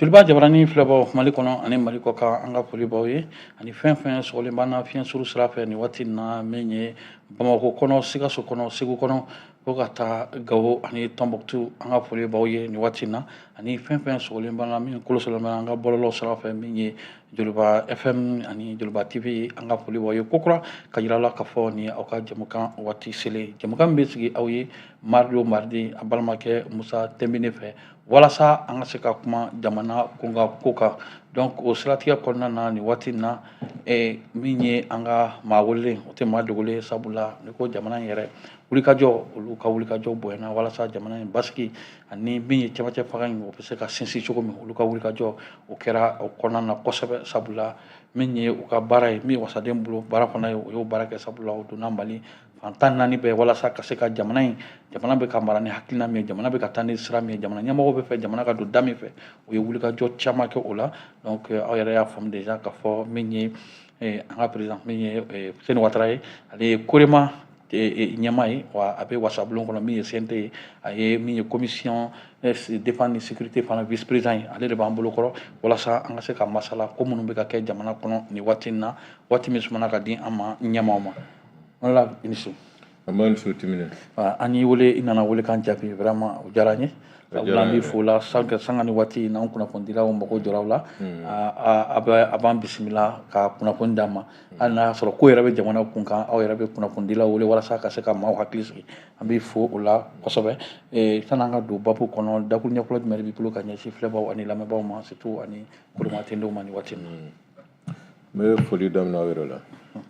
Joliba jabarani filɛbaw, Mali kɔnɔ ani Mali kɔ kan, an ka foli b'aw ye ani fɛn fɛn sɔgɔlen b'an na fiɲɛ suru sira fɛ nin waati in na, min ye Bamakɔ kɔnɔ, Sikaso kɔnɔ, Segu kɔnɔ, fo ka taa Gawo ani Tɔnbɔkutu, an ka foli b'aw ye nin waati in na, ani fɛn fɛn sɔgɔlen b'an na, min kolo sɔgɔlen b'an an ka bɔlɔlɔ sira fɛ, min ye Joliba FM ani Joliba TV, an ka foli b'aw ye kokura ka yira la k'a fɔ nin ye aw ka jɛmukan waati selen, jɛmukan min bɛ sigi aw ye mardi o mardi, a balimakɛ Musa Tɛnbine fɛ, walasa an ka se ka kuma jamana kunkan ko kan. Donc o siratigɛ kɔnɔna na, nin waati in na, min ye an ka maa welelen, o tɛ maa dogolen, sabula ni ko jamana in yɛrɛ wulikajɔ, olu ka wulikajɔ bonyana walasa jamana in basigi ani min ye cɛmancɛ fanga in, o bɛ se ka sinsin cogo min, olu ka wulikajɔ o kɛra o kɔnɔna na kosɛbɛ, sabula min ye u ka baara ye, min ye wasaden bolo baara fana ye, o y'o baara kɛ, sabula o donna Mali fan 14 bɛɛ walasa ka se ka jamana in, jamana bɛ ka mara ni hakilina min ye, jamana bɛ ka taa ni sira min ye, jamana ɲɛmɔgɔw bɛ fɛ jamana ka don da min fɛ, u ye wulikajɔ caman kɛ o la. Donc aw yɛrɛ y'a faamu déjà k'a fɔ min ye an ka président, min ye Seni Watara ye, ale ye Korema ɲɛmaa ye, wa a bɛ wasabulon kɔnɔ min ye CNT ye, a ye min ye commission défense ni sécurité fana vice président ye. Ale de b'an bolo kɔrɔ walasa an ka se ka masala ko minnu bɛ ka kɛ jamana kɔnɔ nin waati in na, waati min sumana ka di an ma ɲɛmaaw ma. Wala, i ni su. An b'an su Timine. An y'i wele, i nana wele k'an jaabi, vraiment o diyara n ye, sabula an b'i fo la sanga ni waati n'an kunnafonidilaw mago jɔra aw la, a b'an bisimila ka kunnafoni d'an ma, hali n'a y'a sɔrɔ ko yɛrɛ bɛ jamana kun kan, aw yɛrɛ bɛ kunnafonidilaw wele walasa ka se ka maaw hakili sigi. An b'i fo o la kosɛbɛ. Sanni an ka don babu kɔnɔ, dakuru ɲɛ fɔlɔ jumɛn de b'i bolo ka ɲɛsin filɛbaw ani lamɛnbaaw ma, surtout ani kolomatendenw ma nin waati in na? N bɛ foli daminɛ aw yɛrɛ la,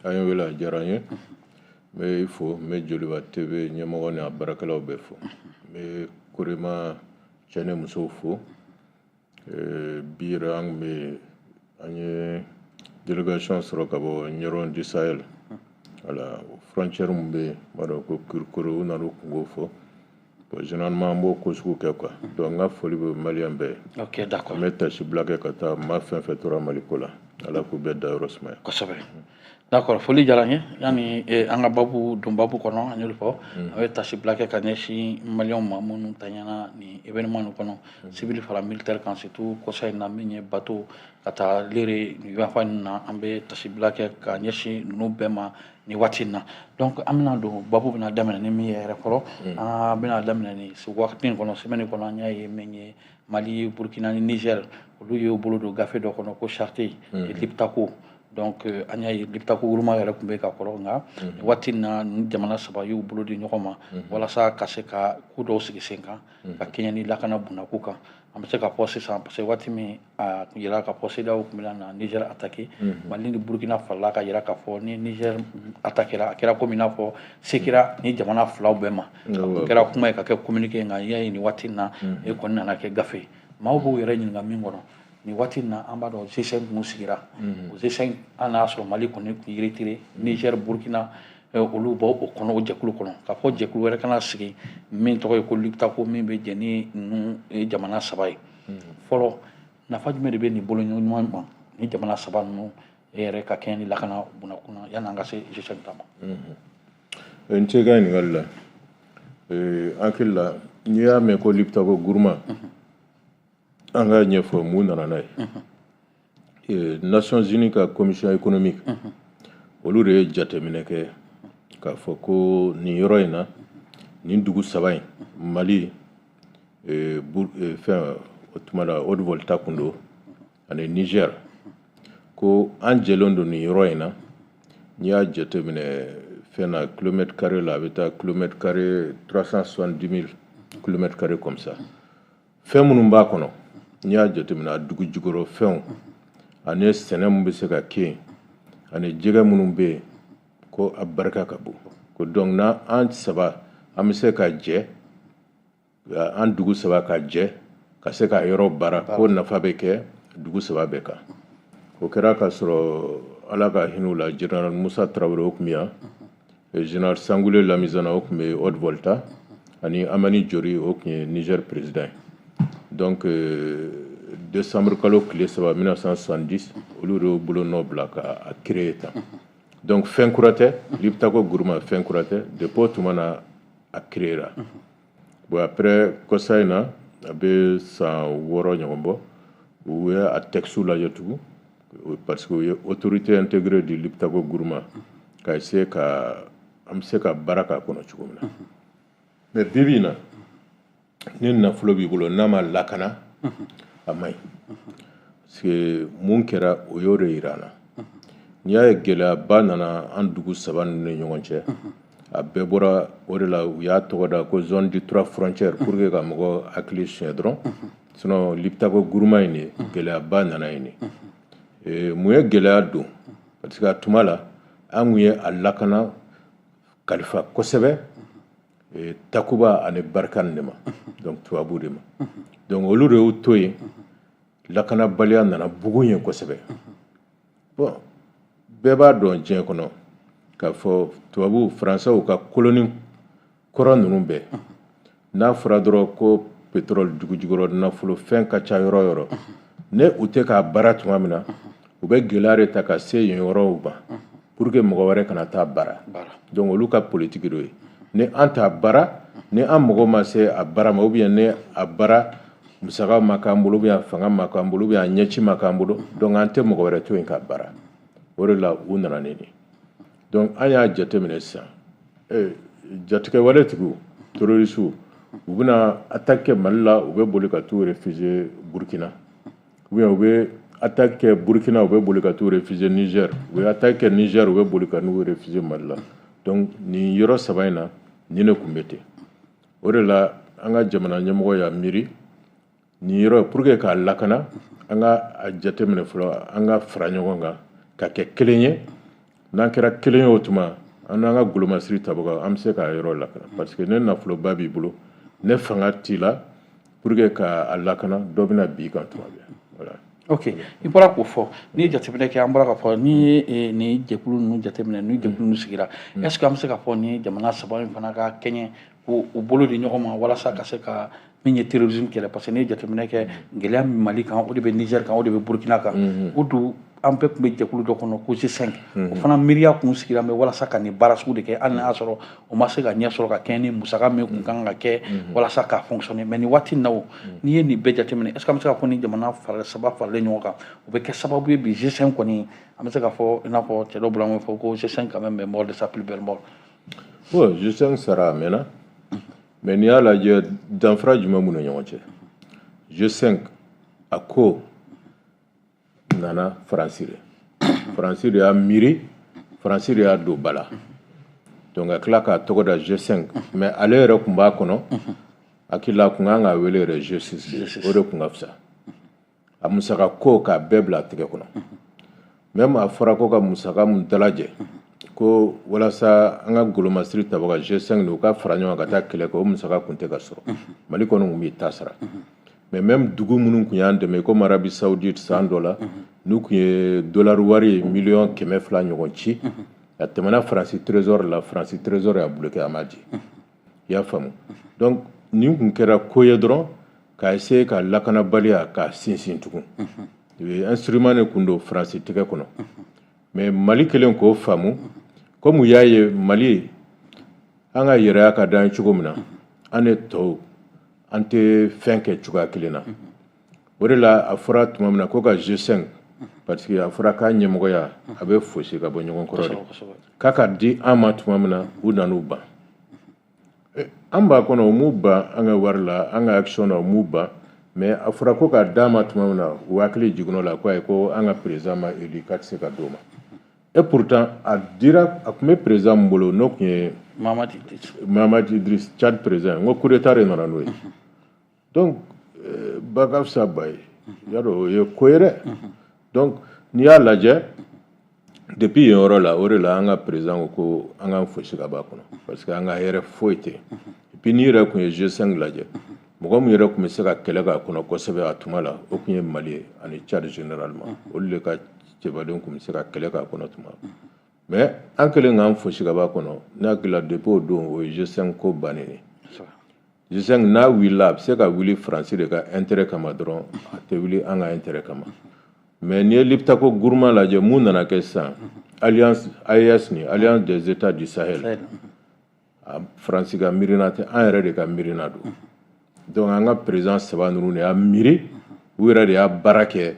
an ye wele, a diyara n ye. N bɛ i fo, n bɛ Joliba TV ɲɛmɔgɔ ni a baarakɛlaw bɛɛ fo, n bɛ Korema cɛ ni musow fo. Bi yɛrɛ an tun bɛ, an ye délégation sɔrɔ ka bɔ Ɲɔrɔn du Sahel, voilà, frontière min bɛ yen, n b'a dɔn ko Kirikoro, u nana u kungo fɔ. Bon, généralement an b'o ko sugu kɛ quoi. Donc n ka foli bɛ maliyɛn bɛɛ ye. Ok, d'accord. An bɛ tasibila kɛ ka taa maa fɛn fɛn tora Mali ko la, Ala k'u bɛɛ dayɔrɔ sumaya. Kosɛbɛ, d'accord, foli diyara n ye. Yanni an ka babu don babu kɔnɔ, an y'olu fɔ, an bɛ tasibila kɛ ka ɲɛsin maliyɛnw ma minnu tanyana nin événement nin kɔnɔ, civil fara militaire kan, surtout kɔsa in na, min ye bateau ka taa Lere nin yanfan ninnu na, an bɛ tasibila kɛ ka ɲɛsin ninnu bɛɛ ma nin waati in na. Donc an bɛna don babu bɛna daminɛ ni min ye yɛrɛ fɔlɔ, an bɛna daminɛ ni waati in kɔnɔ, semaine kɔnɔ, an y'a ye min ye Mali, Burkina ni Niger, olu y'u bolo don gafe dɔ kɔnɔ ko charte Liptako. Donc an y'a ye Liptako Gourma yɛrɛ tun bɛ ka kɔrɔ, nka nin waati in na, nin jamana saba y'u bolo di ɲɔgɔn ma walasa ka se ka ko dɔw sigi sen kan ka kɛɲɛ ni lakana bundako kan. An bɛ se ka fɔ sisan, parce que waati min a tun yira k'a fɔ CEDEAO tun bɛna na Niger attaquer, Mali ni Burkina farala ka yira k'a fɔ ni Niger attaquera, a kɛra komi i n'a fɔ se kɛra ni jamana filaw bɛɛ ma. A tun kɛra kuma ye ka kɛ communiqué, nka i y'a ye nin waati in na, e kɔni nana kɛ gafe ye. Maaw b'u yɛrɛ ɲininka min kɔnɔ nin waati in na, an b'a dɔn G5 kun sigira, o G5, hali n'a y'a sɔrɔ Mali kɔni kun retiré, Niger, Burkina, olu bɔ o kɔnɔ, o jɛkulu kɔnɔ, k'a fɔ jɛkulu wɛrɛ kana sigi min tɔgɔ ye ko Liptako, min bɛ jɛ ni ninnu jamana saba ye fɔlɔ. Nafa jumɛn de bɛ nin bolo ɲuman ma ni jamana saba ninnu e yɛrɛ ka kɛɲɛ ni lakana bunakun na, yanni an ka se G5 ta ma? N tɛ ka ɲininkali la. Hakili la, n'i y'a mɛn ko Liptako Gourma, an ka ɲɛfɔ mun nana n'a ye. Nations Unies ka commission économique, olu de ye jateminɛ kɛ k'a fɔ ko nin yɔrɔ in na, nin dugu saba in, Mali, fɛn, o tuma la Haute-Volta kun don, ani Niger, ko an jɛlen don nin yɔrɔ in na. N'i y'a jateminɛ fɛn na, kilomètre carré la, a bɛ taa kilomètre carré 370 000 kilomètres carrés comme ça. Fɛn minnu b'a kɔnɔ, n'i y'a jateminɛ, a dugu jukɔrɔ fɛnw ani sɛnɛ min bɛ se ka kɛ yen ani jɛgɛ minnu bɛ yen, ko a barika ka bon, ko donc na an saba an bɛ se ka jɛ, an dugu saba ka jɛ ka se ka yɔrɔ baara, ko nafa bɛ kɛ dugu saba bɛɛ kan. O kɛra ka sɔrɔ, Ala ka hinɛ u la, général Musa Tarawele, o tun bɛ yan, général Sangoulé Lamizana, o tun bɛ Haute-Volta, ani Hamani Diori, o tun ye Niger président ye. Donc décembre kalo tile 3 1970, olu de y'u bolo nɔ bila ka a créer tan. Donc fɛn kura tɛ, Liptako Gourma fɛn kura tɛ, depuis o tuma na a créera. Bon, après kɔsa in na, a bɛ san 6 ɲɔgɔn bɔ, u U ye a texte lajɛ tugun, parce que u ye Autorité intégrée du Liptako Gourma ka essayer ka an bɛ se ka baara k'a kɔnɔ cogo min na. Mais bi bi in na, ni nafolo b'i bolo, n'a ma lakana, a man ɲi, parce que mun kɛra, o y'o de yira an na. N'i y'a ye gɛlɛyaba nana an dugu saba ninnu ni ɲɔgɔn cɛ, a bɛɛ bɔra o de la. U y'a tɔgɔ da ko zone du trois frontières pour que ka mɔgɔ hakili suɲɛ dɔrɔn. Sinon Liptako Gourma in de, gɛlɛyaba nana yen de. Mun ye gɛlɛya don? Parce que a tuma la, an kun ye a lakana kalifa kosɛbɛ Takuba ani Barkhane de ma, donc tubabu de ma. Donc olu de y'u to yen, lakanabaliya nana bugun yen kosɛbɛ. Bon, bɛɛ b'a dɔn diɲɛ kɔnɔ k'a fɔ tubabu, faransɛw ka colonie kɔrɔ ninnu bɛɛ, n'a fɔra dɔrɔn ko pétrole, dugujukɔrɔ nafolo, fɛn ka ca yɔrɔ o yɔrɔ, ne u tɛ k'a baara tuma min na, u bɛ gɛlɛya de ta ka se yen yɔrɔw ma pour que mɔgɔ wɛrɛ kana taa baara. Donc olu ka politique dɔ ye, ni an t'a baara, ni an mago ma se a baara ma, ou bien ni a baara musaka ma k'an bolo, ou bien fanga ma k'an bolo, ou bien a ɲɛci ma k'an bolo, donc an tɛ mɔgɔ wɛrɛ to yen k'a baara. O de la u nana ni nin. Donc an y'a jateminɛ sisan, jatigɛ wale tigiw, terroristes, u bɛna attaque kɛ Mali la, u bɛ boli ka t'u réfugier Burkina, ou bien u bɛ attaque kɛ Burkina, u bɛ boli ka t'u réfugier Niger, u bɛ attaque kɛ Niger, u bɛ boli ka n'u réfugier Mali la. Donc nin yɔrɔ saba in na, nin de tun bɛ ten. O de la an ka jamana ɲɛmɔgɔ y'a miiri nin yɔrɔ, pour que k'a lakana, an ka a jateminɛ fɔlɔ, an ka fara ɲɔgɔn kan ka kɛ kelen ye. N'an kɛra kelen ye, o tuma an n'an ka golomasiri tabaga, an bɛ se k'a yɔrɔ lakana, parce que ne nafoloba b'i bolo, ne fanga t'i la pour que k'a lakana, dɔ bɛna bin i kan tuma bɛɛ. Voilà. Ok, i bɔra k'o fɔ. N'i ye jateminɛ kɛ, an bɔra k'a fɔ, n'i ye nin jɛkulu ninnu jateminɛ, ni jɛkulu ninnu sigira, est ce que an bɛ se k'a fɔ ni jamana saba in fana ka kɛɲɛ k'u bolo di ɲɔgɔn ma walasa ka se ka min ye terrorisme kɛlɛ? Parce que n'i ye jateminɛ kɛ, gɛlɛya min Mali kan, o de bɛ Niger kan, o de bɛ Burkina kan. O dun, an bɛɛ tun bɛ jɛkulu dɔ kɔnɔ ko G5. O fana miiriya kun sigira mɛ walasa ka nin baara sugu de kɛ, hali n'a y'a sɔrɔ o ma se ka ɲɛ sɔrɔ ka kɛɲɛ ni musaka min kun kan ka kɛ walasa k'a fonctionner. Mais nin waati in na, o n'i ye nin bɛɛ jateminɛ, est ce que an bɛ se k'a fɔ ni jamana fara saba faralen ɲɔgɔn kan, o bɛ kɛ sababu ye bi G5 kɔni, an bɛ se k'a fɔ i n'a fɔ cɛ dɔw bolo, an b'a fɔ ko G5 quand même est mort de sa plus belle mort? Bon, G5 sara a mɛnna, mais n'i y'a lajɛ, danfara jumɛn b'u ni ɲɔgɔn cɛ? G5 a ko nana Faransi de, Faransi de y'a miiri, Faransi de y'a don ba la. Donc ka tila k'a tɔgɔ da G5, mais ale yɛrɛ tun b'a kɔnɔ, hakili la a kun kan k'a wele yɛrɛ G6, o de kun ka fisa. A musaka ko k'a bɛɛ bila a tɛgɛ kɔnɔ. Même a fɔra ko ka musaka mun dalajɛ ko walasa an ka golomasiri tabaga G5 u ka fara ɲɔgɔn kan ka taa kɛlɛ kɛ, o musaka kun tɛ ka sɔrɔ. Mali kɔni tun b'i ta sara, mais même dugu minnu tun y'an dɛmɛ komi Arabie Saoudite, san dɔ la n'u tun ye dollar wari 200 000 ɲɔgɔn ci, a tɛmɛna Faransi trésor la, Faransi trésor y'a bloqué, a ma di. I y'a faamu? Donc nin kun kɛra ko ye dɔrɔn k'a essayer ka lakanabaliya k'a sinsin tugun. Instrument de kun don Faransi tɛgɛ kɔnɔ. Mais Mali kɛlen k'o faamu, comme u y'a ye Mali an ka yɛrɛya ka d'an ye cogo min na, an ni tɔw an tɛ fɛn kɛ cogoya kelen na. O de la a fɔra tuma min na ko ka G5, parce que a fɔra k'a ɲɛmɔgɔya a bɛ fosi ka bɔ ɲɔgɔn kɔrɔ de, k'a ka di an ma tuma min na, u nan'u ban. An b'a kɔnɔ, u m'u ban an ka wari la, an ka action na, u m'u ban. Mais a fɔra ko k'a d'a ma tuma min na, u hakili jiginn'o la ko ayi, ko an ka président ma élu, k'a tɛ se ka d'o ma. Et pourtant a dira, a tun bɛ président min bolo, n'o tun ye Mahamad Idriss. Mahamad Idriss, Tchad président, n ko coup d'état de nana n'o ye. Donc ba ka fisa ba ye, y'a dɔn, o ye ko ye dɛ. Donc n'i y'a lajɛ depuis yen yɔrɔ la, o de la an ka président ko ko an k'an fosi ka bɔ a kɔnɔ, parce que an ka hɛrɛ foyi tɛ yen. Et puis n'i yɛrɛ tun ye G5 lajɛ, mɔgɔ min yɛrɛ tun bɛ se ka kɛlɛ k'a kɔnɔ kosɛbɛ a tuma la, o tun ye Mali ye ani Tchad généralement. Olu de ka cɛbadenw tun bɛ se ka kɛlɛ k'a kɔnɔ tuma. Mais an kɛlen k'an fosi ka bɔ a kɔnɔ, ne hakili la depuis o don, o ye G5 ko bannen ye. G5 n'a wulila, a bɛ se ka wuli Faransi de ka intérêt kama dɔrɔn, a tɛ wuli an ka intérêt kama. Mais n'i ye Liptako Gourma lajɛ, mun nana kɛ sisan? Alliance AES ni Alliance des États du Sahel, a Faransi ka miirina tɛ, an yɛrɛ de ka miirina don. Donc an ka président saba ninnu de y'a miiri. U yɛrɛ de y'a baara kɛ,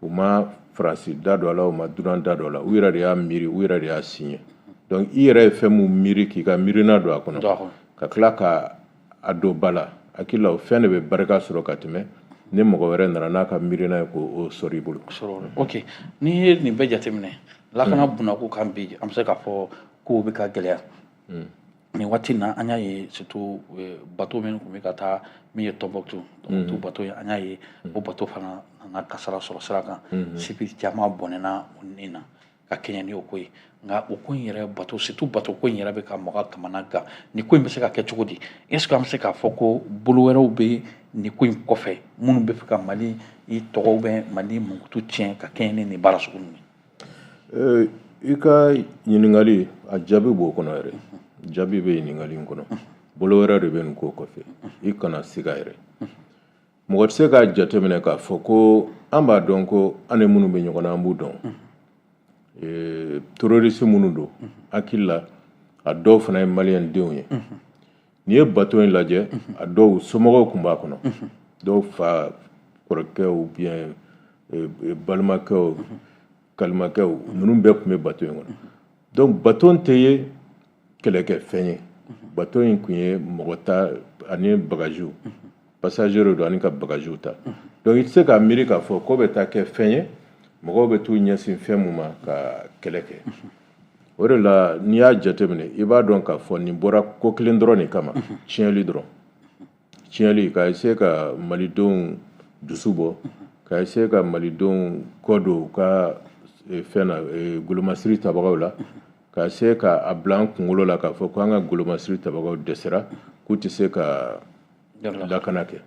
u ma Faransi da don a la, u ma dunan da don a la. U yɛrɛ de y'a miiri, u yɛrɛ de y'a signé. Donc i yɛrɛ ye fɛn mun miiri k'i ka miirina don a kɔnɔ, ka tila ka a don ba la, hakili la o fɛn de bɛ barika sɔrɔ ka tɛmɛ ni mɔgɔ wɛrɛ nana n'a ka miirina ye k'o sɔrɔ i bolo. Ok, n'i ye nin bɛɛ jateminɛ, lakana bunako kan bi, an bɛ se k'a fɔ kow bɛ ka gɛlɛya nin waati in na. An y'a ye surtout bateau min tun bɛ ka taa min ye Tombouctou, Tombouctou bateau ye, an y'a ye o bateau fana nana kasara sɔrɔ sira kan, civil caman bɔnɛna o ni na ka kɛɲɛ ni o ko ye. Nka o ko in yɛrɛ, bateau, surtout bateau ko in yɛrɛ bɛ ka mɔgɔ kamana gan. Nin ko in bɛ se ka kɛ cogo di? Est ce que an bɛ se k'a fɔ ko bolo wɛrɛw bɛ nin ko in kɔfɛ, minnu bɛ fɛ ka Mali i tɔgɔ bɛ Mali mankutu tiɲɛ ka kɛɲɛ ni nin baara sugu ninnu ye? I ka ɲininkali, a jaabi b'o kɔnɔ yɛrɛ. Jaabi bɛ ɲininkali in kɔnɔ. Bolo wɛrɛ de bɛ nin ko kɔfɛ, i kana siga yɛrɛ. Mɔgɔ tɛ se k'a jateminɛ k'a fɔ ko an b'a dɔn ko an ni minnu bɛ ɲɔgɔn na, an b'u dɔn. Terroriste minnu don, hakili la a dɔw fana ye maliyɛn denw ye. N'i ye bateau in lajɛ, a dɔw somɔgɔw tun b'a kɔnɔ, dɔw fa, kɔrɔkɛw, ou bien balimakɛw, kalimakɛw, ninnu bɛɛ tun bɛ bateau in kɔnɔ. Donc bateau tɛ ye kɛlɛkɛfɛn ye. Bateau in tun ye mɔgɔ ta ani bagages, passager don ani ka bagages ta. Donc i tɛ se k'a miiri k'a fɔ k'o bɛ taa kɛ fɛn ye mɔgɔw bɛ t'u ɲɛsin fɛn mun ma ka kɛlɛ kɛ. O de la, n'i y'a jateminɛ, i b'a dɔn k'a fɔ nin bɔra ko kelen dɔrɔn de kama: tiɲɛli dɔrɔn, tiɲɛli, ka essayer ka malidenw dusu bɔ, ka essayer ka malidenw kɔ don u ka fɛn na, golomasiri tabagaw la, ka essayer ka a bila an kunkolo la k'a fɔ ko an ka golomasiri tabagaw dɛsɛra, k'u tɛ se ka lakana kɛ.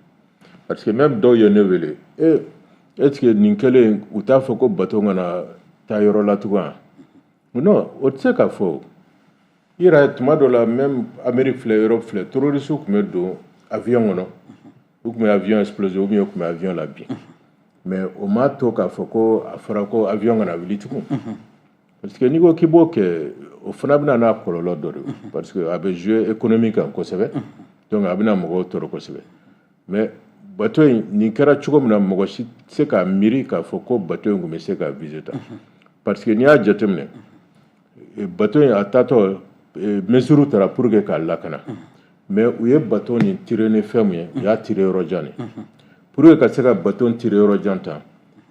Parce que même dɔw ye ne wele: e, est ce que nin kɛlen, u t'a fɔ ko bateau kana taa yɔrɔ la tugun wa? Non, o tɛ se ka fɔ. I yɛrɛ, tuma dɔ la, même Amérique filɛ, Europe filɛ, terroriste tun bɛ don avion kɔnɔ, u tun bɛ avion exploser ou bien u tun bɛ avion labin, mais o m'a to k'a fɔ ko a fɔra ko avion kana wuli tugun. Parce que n'i ko k'i b'o kɛ, o fana bɛna n'a kɔlɔlɔ dɔ de ye, parce que a bɛ jouer économie kan kosɛbɛ, donc a bɛna mɔgɔw tɔɔrɔ kosɛbɛ. Mais bateau in, nin kɛra cogo min na, mɔgɔ si tɛ se k'a miiri k'a fɔ ko bateau in tun bɛ se ka viser tan, parce que n'i y'a jateminɛ, bateau in a taatɔ, mesure tara pour que k'a lakana, mais u ye bateau nin tirer ni fɛn mun ye, u y'a tirer yɔrɔ jan de. Pour que ka se ka bateau tirer yɔrɔ jan tan,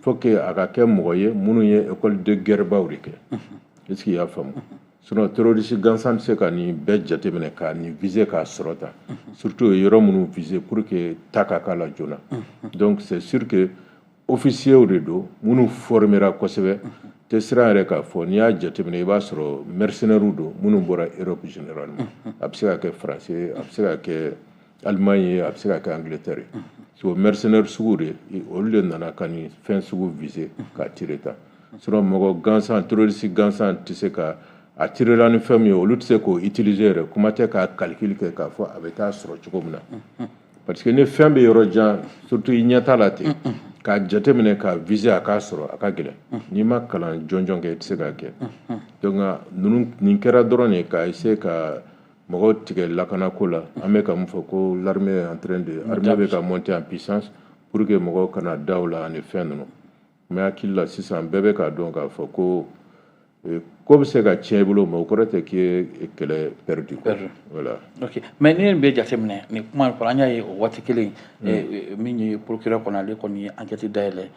faut que a ka kɛ mɔgɔ ye minnu ye école de guerre baw de kɛ. Est ce que i y'a faamu? Sinon terroriste gansan tɛ se ka nin bɛɛ jateminɛ ka nin viser k'a sɔrɔ tan, surtout yɔrɔ minnu viser pour que ta ka k'a la joona. Donc c'est sûr que officiers de don minnu formera kosɛbɛ. Tɛ siran yɛrɛ k'a fɔ, n'i y'a jateminɛ, i b'a sɔrɔ mercenaires don minnu bɔra Europe généralement. A bɛ se ka kɛ France ye, a bɛ se ka kɛ Allemagne ye, a bɛ se ka kɛ Angleterre ye. So mercenaires sugu de, olu de nana ka nin fɛn sugu viser k'a tirer tan. Sinon mɔgɔ gansan, terroriste gansan tɛ se ka a tirer la ni fɛn min ye, olu tɛ se k'o utiliser yɛrɛ, kuma tɛ k'a calcul kɛ k'a fɔ a bɛ taa sɔrɔ cogo min na. Parce que ni fɛn bɛ yɔrɔ jan, surtout i ɲɛ t'a la ten, k'a jateminɛ k'a viser a k'a sɔrɔ, a ka gɛlɛn. N'i ma kalan jɔnjɔn kɛ, i tɛ se k'a kɛ. Donc ninnu, nin kɛra dɔrɔn de ka essayer ka mɔgɔw tigɛ lakanako la. An bɛ ka mun fɔ ko l'armée est en train de, armée bɛ ka monter en puissance, pour que mɔgɔw kana da o la ani fɛn ninnu. Mais hakili la, sisan bɛɛ bɛ k'a dɔn k'a fɔ ko ko bɛ se ka tiɲɛ i bolo, mais o kɔrɔ tɛ k'i ye kɛlɛ perdu quoi. Voilà. Ok, mais n'i ye nin bɛɛ jateminɛ, nin kuma in fɔra, an y'a ye o waati kelen, min ye procureur kɔni, ale kɔni ye enquête dayɛlɛ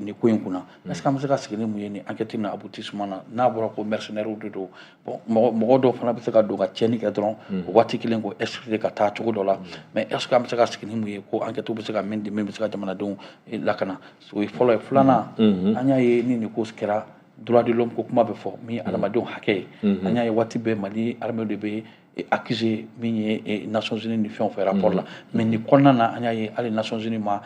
nin ko in kunna. Est ce que an bɛ se ka sigi ni mun ye nin enquête na aboutissement na, n'a bɔra ko mercenaires de don? Bon, mɔgɔ dɔw fana bɛ se ka don ka tiɲɛni kɛ dɔrɔn o waati kelen k'o expliquer ka taa cogo dɔ la. Mais est ce que an bɛ se ka sigi ni mun ye ko enquête bɛ se ka min di, min bɛ se ka jamanadenw lakana? O ye fɔlɔ ye. Filanan, an y'a ye ni nin ko kɛra, droit de l'homme ko kuma bɛ fɔ, min ye adamadenw hakɛ ye. An y'a ye waati bɛɛ Mali armée de bɛ accusé min ye Nations Unies ni fɛnw fɛ rapport la. Mais nin kɔnɔna na, an y'a ye hali Nations Unies ma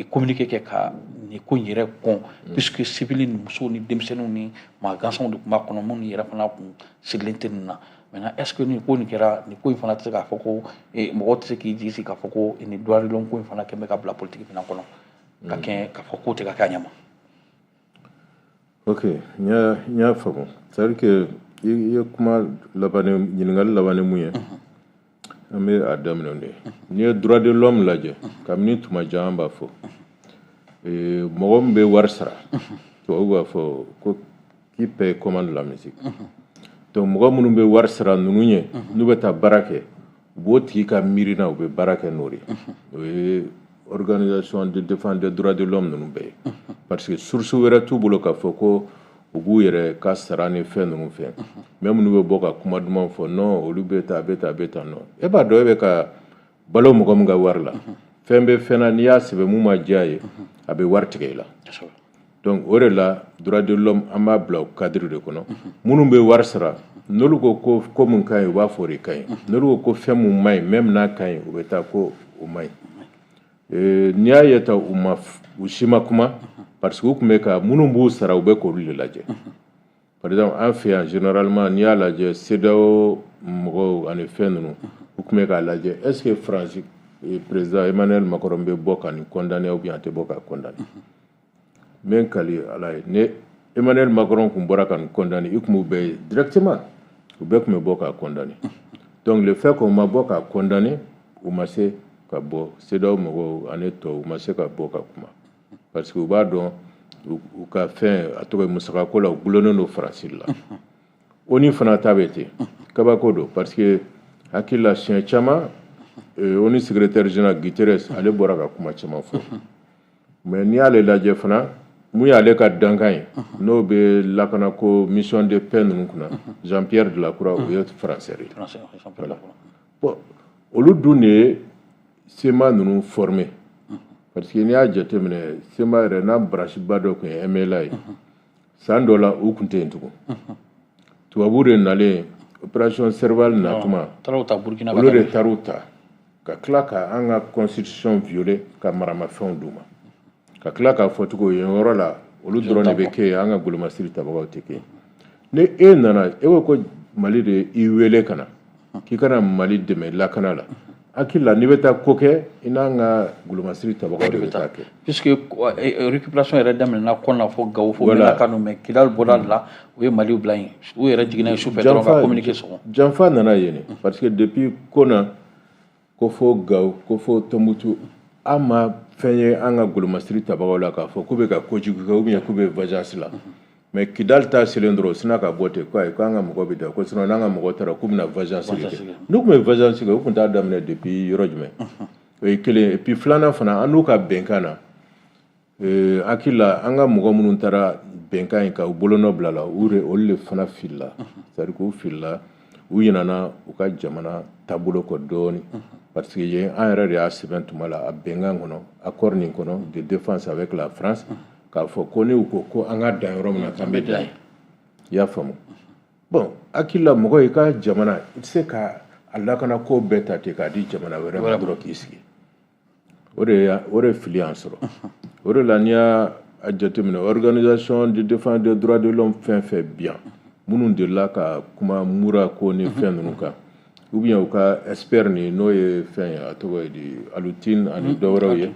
communiqué kɛ ka nin ko in yɛrɛ kɔn, puisque civil ni musow ni denmisɛnninw ni maa gansanw de tun b'a kɔnɔ, minnu yɛrɛ fana kun sigilen tɛ nin na. Maintenant, est ce que nin ko nin kɛra, nin ko in fana tɛ se k'a fɔ ko mɔgɔw tɛ se k'i jigi sigi k'a fɔ ko nin droit de l'homme ko in fana kɛn bɛ ka bila politique fana kɔnɔ ka kɛ k'a fɔ k'o tɛ ka kɛ a ɲɛ ma? Ok, n y'a faamu. C'est à dire que i ye kuma laban, ɲininkali laban ni mun ye, an bɛ a daminɛ o de ye. N'i ye droit de l'homme lajɛ, kabini tuma jan an b'a fɔ Mɔgɔ min bɛ wari sara, tubabu b'a fɔ ko qui paie commande la musique. Donc mɔgɔ minnu bɛ wari sara ninnu ye, n'u bɛ taa baara kɛ, u b'o tigi ka miirina, u bɛ baara kɛ n'o de ye. O ye organisation de défense des droits de l'homme ninnu bɛɛ ye, parce que source wɛrɛ t'u bolo k'a fɔ ko u b'u yɛrɛ ka sara ni fɛn ninnu fɛ. Mais minnu bɛ bɔ ka kuma duman fɔ, non, olu bɛ tan, a bɛ tan, a bɛ tan, non. E b'a dɔn e bɛ ka balo mɔgɔ min ka wari la, fɛn bɛ fɛn na, n'i y'a sɛbɛn mun ma diya ye, a bɛ wari tigɛ i la. Donc o de la, droit de l'homme, an b'a bila o cadre de kɔnɔ. Minnu bɛ wari sara, n'olu ko ko ko mun ka ɲi, u b'a fɔ o de ka ɲi. N'olu ko ko fɛn mun ma ɲi, même n'a ka ɲi, u bɛ taa ko o ma ɲi. N'i y'a ye ta, u ma, u si ma kuma, parce que u tun bɛ ka minnu b'u sara, u bɛ k'olu de lajɛ. Par exemple, an fɛ yan, généralement, n'i y'a lajɛ, CEDEAO mɔgɔw ani fɛn ninnu, u tun bɛ k'a lajɛ, est ce que France président Emmanuel Macron bɛ bɔ ka nin condamner ou bien a tɛ bɔ ka condamner. N bɛ n kali Ala ye, ni Emmanuel Macron tun bɔra ka nin condamner, i tun b'u bɛɛ ye directement, u bɛɛ tun bɛ bɔ k'a condamner. Donc le fait qu'on ma bɔ k'a condamner, u ma se ka bɔ, CEDEAO mɔgɔw ani tɔw, u ma se ka bɔ ka kuma, parce que u b'a dɔn u ka fɛn, a tɔgɔ ye musakako la, u gulonnen don Faransi la. ONU fana ta bɛ ten, kabako don, parce que hakili la, siɲɛ caman, ONU secrétaire général Guterres, ale bɔra ka kuma caman fɔ. Mais n'i y'ale lajɛ fana, mun y'ale ka dankan ye, n'o bɛ lakanako mission de paix ninnu kunna, Jean-Pierre Delacroix, o ye français de ye. Voilà. Bon, olu dun de ye CMA ninnu formé, parce que n'i y'a jateminɛ, CMA yɛrɛ n'a branche ba dɔ tun ye MNLA ye. San dɔ la, u tun tɛ yen tugun. Tubabu de nalen, opération Serval natuma, olu de taar'u ta ka tila ka an ka constitution violer, ka maramafɛnw d'u ma, ka tila k'a fɔ tugun yen yɔrɔ la, olu dɔrɔn de bɛ kɛ yen, an ka golomasiri tabagaw tɛ kɛ yen. Ni e nana, e ko ko Mali de i wele ka na k'i kana Mali dɛmɛ lakana la, hakili la, n'i bɛ taa ko kɛ, i n'an ka golomasiri tabagaw de bɛ taa kɛ. Puisque récupération yɛrɛ daminɛna Kɔna fo Gawo fo Menaka ninnu, mais Kidali bɔra la, u ye Mali bila yen, u yɛrɛ jiginna yen sufɛ dɔrɔn ka communiqué sɔgɔ. Janfa nana yen de, parce que depuis Kɔna ko fo Gawo ko fo Tɔnbukutu, an ma fɛn ye an ka golomasiri tabagaw la k'a fɔ k'u bɛ ka kojugu kɛ ou bien k'u bɛ vengeance la. Mais Kidali ta selen dɔrɔn, u sinna ka bɔ ten ko ayi, k'an ka mɔgɔ bɛ da ko, sinon n'an ka mɔgɔ taara, k'u bɛna vengeance de kɛ. N'u tun bɛ vengeance kɛ, u tun t'a daminɛ depuis yɔrɔ jumɛn? O ye kelen. Et puis filanan fana, an n'u ka bɛnkan na, hakili la, an ka mɔgɔ minnu taara bɛnkan in ka u bolonɔ bila la, olu de fana filila, c'est à dire k'u filila, u ɲinɛna u ka jamana taabolo kɔ dɔɔnin, parce que yen, an yɛrɛ de y'a sɛbɛn tuma la a bɛnkan kɔnɔ, accord nin kɔnɔ de défense avec la France, k'a fɔ ko ni u ko ko an ka dan yɔrɔ min na, k'an bɛ dan yen. I y'a faamu? Bon, hakili la, mɔgɔ i ka jamana, i tɛ se ka a lakana ko bɛɛ ta ten k'a di jamana wɛrɛ ma dɔrɔn k'i sigi. O de fili y'an sɔrɔ. O de la, n'i y'a jateminɛ, organisation de défense des droits de l'homme fɛn fɛn bi yan, minnu delila ka kuma mura ko ni fɛn ninnu kan, ou bien u ka expert nin, n'o ye fɛn ye, a tɔgɔ ye di, Alutine ani dɔ wɛrɛw ye,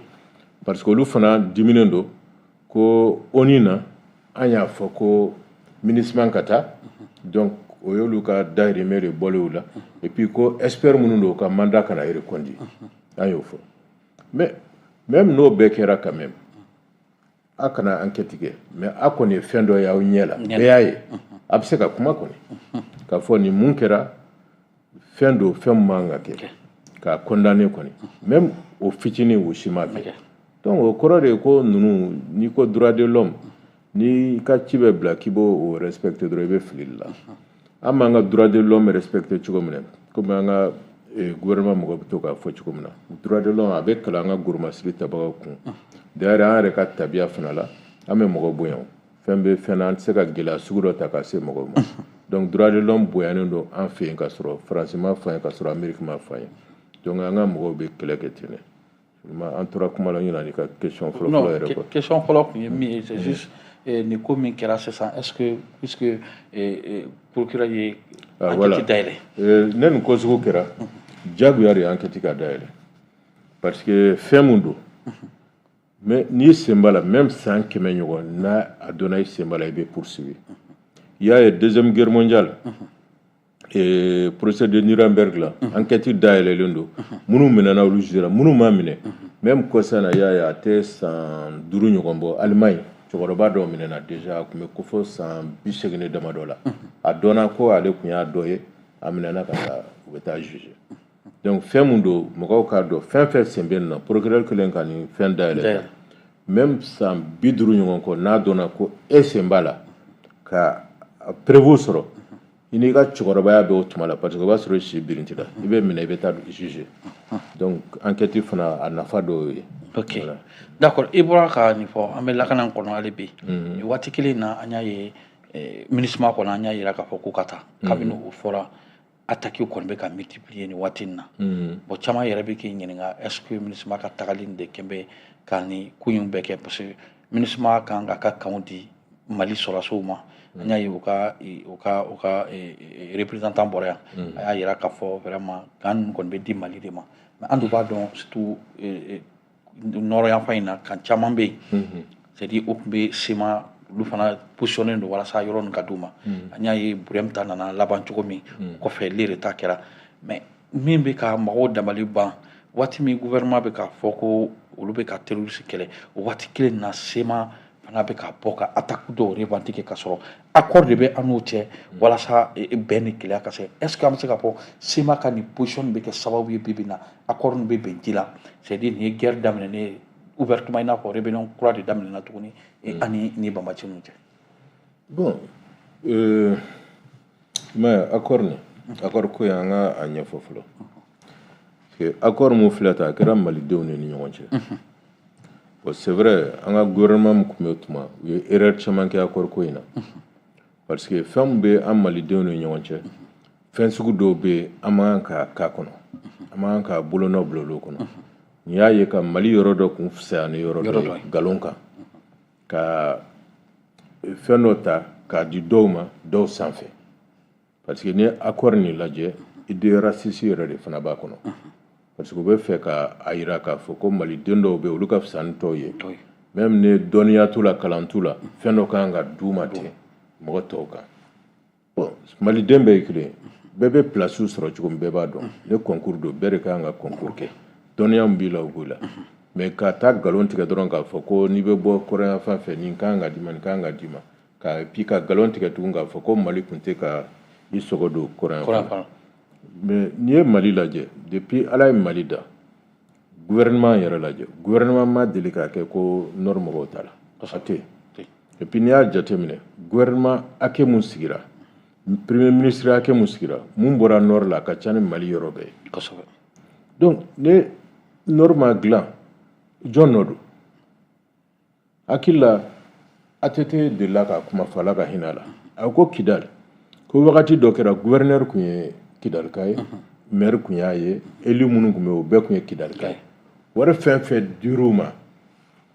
parce que olu fana diminen don ko ONU na, an y'a fɔ ko MINUSMA ka taa. Donc o y'olu ka dahirimɛ de bɔlen u la. Et puis ko expert minnu don, u ka mandat kana reconduit, an y'o fɔ. Mais même n'o bɛɛ kɛra, quand même, a kana enquête kɛ, mais a kɔni ye fɛn dɔ ye aw ɲɛ la, bɛɛ y'a ye, a bɛ se ka kuma kɔni k'a fɔ nin mun kɛra, fɛn don, fɛn min man ka kɛ, k'a condamner kɔni. Même o fitinin, o si ma kɛ. Donc o kɔrɔ de ye ko ninnu, n'i ko droit de l'homme, n'i ka ci bɛ bila k'i b'o respecter dɔrɔn, i bɛ fili la. An b'an ka droit de l'homme respecter cogo min na, komi an ka gouvernement mɔgɔ bɛ to k'a fɔ cogo min na, droit de l'homme a bɛ kalan an ka golomasiri tabagaw kun. D'ailleurs, an yɛrɛ ka tabiya fana la, an bɛ mɔgɔ bonya. Fɛn bɛ fɛn na, an tɛ se ka gɛlɛya sugu dɔ ta ka se mɔgɔw ma. Donc droit de l'homme bonyanen don an fɛ yen, ka sɔrɔ Faransi ma fɔ an ye, ka sɔrɔ Amérique ma fɔ an ye. Donc an ka mɔgɔw bɛ kɛlɛ kɛ ten de. An tora kuma la, ɲinɛ n'i ka question fɔlɔ fɔlɔ yɛrɛ kɔ. Question fɔlɔ tun ye min ye, c'est juste nin ko min kɛra sisan, est ce que puisque procureur ye enquête dayɛlɛ? Ne nin ko sugu kɛra, diyagoya de ye enquête ka dayɛlɛ, parce que fɛn mun don, mais n'i sen b'a la, même san 100 ɲɔgɔn n'a a donna i sen b'a la, i bɛ poursuivi. I y'a ye, deuxième guerre mondiale et procès de Nuremberg la, enquête dayɛlɛlen don. Minnu minɛna, olu jugera. Minnu ma minɛ, Même kɔsa na, i y'a ye, a tɛ san 5 ɲɔgɔn bɔ, Allemagne cɛkɔrɔba dɔ minɛna déjà, a tun bɛ ko fo san 80 damadɔ la. A dɔnna ko ale tun y'a dɔ ye, a minɛna ka taa, u bɛ taa juger. Donc fɛn mun don, mɔgɔw k'a dɔn, fɛn fɛn sen bɛ nin na, procureur kelen ka nin fɛn dayɛlɛ, même san 50 ɲɔgɔn kɔ, n'a dɔnna ko e sen b'a la, ka preuve sɔrɔ, i n'i ka cɛkɔrɔbaya bɛ o tuma la, parce que o b'a sɔrɔ i si birinti la, i bɛ minɛ, i bɛ taa juger. Donc enquête fana, a nafa dɔw ye. Ok, d'accord. I bɔra ka nin fɔ, an bɛ lakana kɔnɔ hali bi. Nin waati kelen in na, an y'a ye MINUSMA kɔnɔ, an y'a yira k'a fɔ k'u ka taa. Kabini o fɔra, attaque kɔni bɛ ka multiplier nin waati in na. Bon, caman yɛrɛ bɛ k'i ɲininka, est ce que MINUSMA ka tagali de kɛn bɛ ka nin ko in bɛɛ kɛ? Parce que MINUSMA kan k'a ka kanw di Mali sɔrɔdasiw ma. An y'a ye u ka représentant bɔra yan, a y'a yira k'a fɔ vraiment camp ninnu kɔni bɛ di Mali de ma. Mais an dun b'a dɔn, surtout nɔrɔ yanfan in na, camp caman bɛ yen, c'est à dire o tun bɛ CMA, olu fana positionné don walasa yɔrɔ ninnu ka d'u ma. An y'a ye Burem ta nana laban cogo min kɔfɛ, le ta kɛra. Mais min bɛ ka mɔgɔw dabali ban, waati min gouvernement bɛ k'a fɔ ko olu bɛ ka terroriste kɛlɛ, o waati kelen na CMA fana bɛ ka bɔ ka attaque dɔw revendiquer, ka sɔrɔ accord de bɛ an n'u cɛ walasa bɛn ni kelenya ka se. Est ce que an bɛ se k'a fɔ CMA ka nin position bɛ kɛ sababu ye bi bi in na, accord ninnu bɛ bɛn ji la? C'est à dire nin ye guerre daminɛnen ye ouvertement, i n'a fɔ rébellion kura de daminɛna tuguni ani ni banbaanci ninnu cɛ. Bon, mais accord nin, accord ko in, an ka a ɲɛfɔ fɔlɔ, parce que accord mun filɛ tan, a kɛra malidenw de ni ɲɔgɔn cɛ. Bon, c'est vrai, an ka gouvernement min tun bɛ tuma, u ye erreur caman kɛ accord ko in na, parce que fɛn min bɛ an malidenw ni ɲɔgɔn cɛ, fɛn sugu dɔw bɛ yen, an man kan k'a k'a kɔnɔ, an man kan k'a bolonɔ bila olu kɔnɔ. N'i y'a ye ka Mali yɔrɔ dɔ kun fisaya ni yɔrɔ dɔ ye nkalon kan, ka fɛn dɔ ta k'a di dɔw ma dɔw sanfɛ, parce que ni accord nin lajɛ, idée raciste yɛrɛ de fana b'a kɔnɔ, parce que u bɛ fɛ ka a yira k'a fɔ ko maliden dɔw bɛ yen, olu ka fisa ni tɔw ye, même ni dɔnniya t'u la, kalan t'u la, fɛn dɔ kan ka d'u ma ten mɔgɔ tɔw kan. Bon, maliden bɛɛ ye kelen ye, bɛɛ bɛ place sɔrɔ cogo min, bɛɛ b'a dɔn. Ni concours don, bɛɛ de kan ka concours kɛ, dɔnniya min b'i la, o b'o la. Mais ka taa nkalon tigɛ dɔrɔn k'a fɔ ko n'i bɛ bɔ kɔrɔnyanfan fɛ, nin kan ka d'i ma, nin kan ka d'i ma, ka puis ka nkalon tigɛ tugun k'a fɔ ko Mali tun tɛ ka i sogo don kɔrɔnyanfan. Mais n'i ye Mali lajɛ, depuis Ala ye Mali da, gouvernement yɛrɛ lajɛ, gouvernement ma deli k'a kɛ ko nord mɔgɔw ta la, a tɛ yen. Et puis n'i y'a jateminɛ, gouvernement hakɛ mun sigira, premier ministre hakɛ mun sigira, mun bɔra nord la, a ka ca ni Mali yɔrɔ bɛɛ ye. Donc ni nord ma dilan, jɔn nɔ don? Hakili la, ATT delila ka kuma fɔ, Ala ka hinɛ a la, a ko Kidali, ko wagati dɔ kɛra, gouverneur tun ye Kidalika ye, maire tun y'a ye, élu minnu tun bɛ yen, o bɛɛ tun ye Kidalika ye. Wari fɛn fɛn dir'u ma,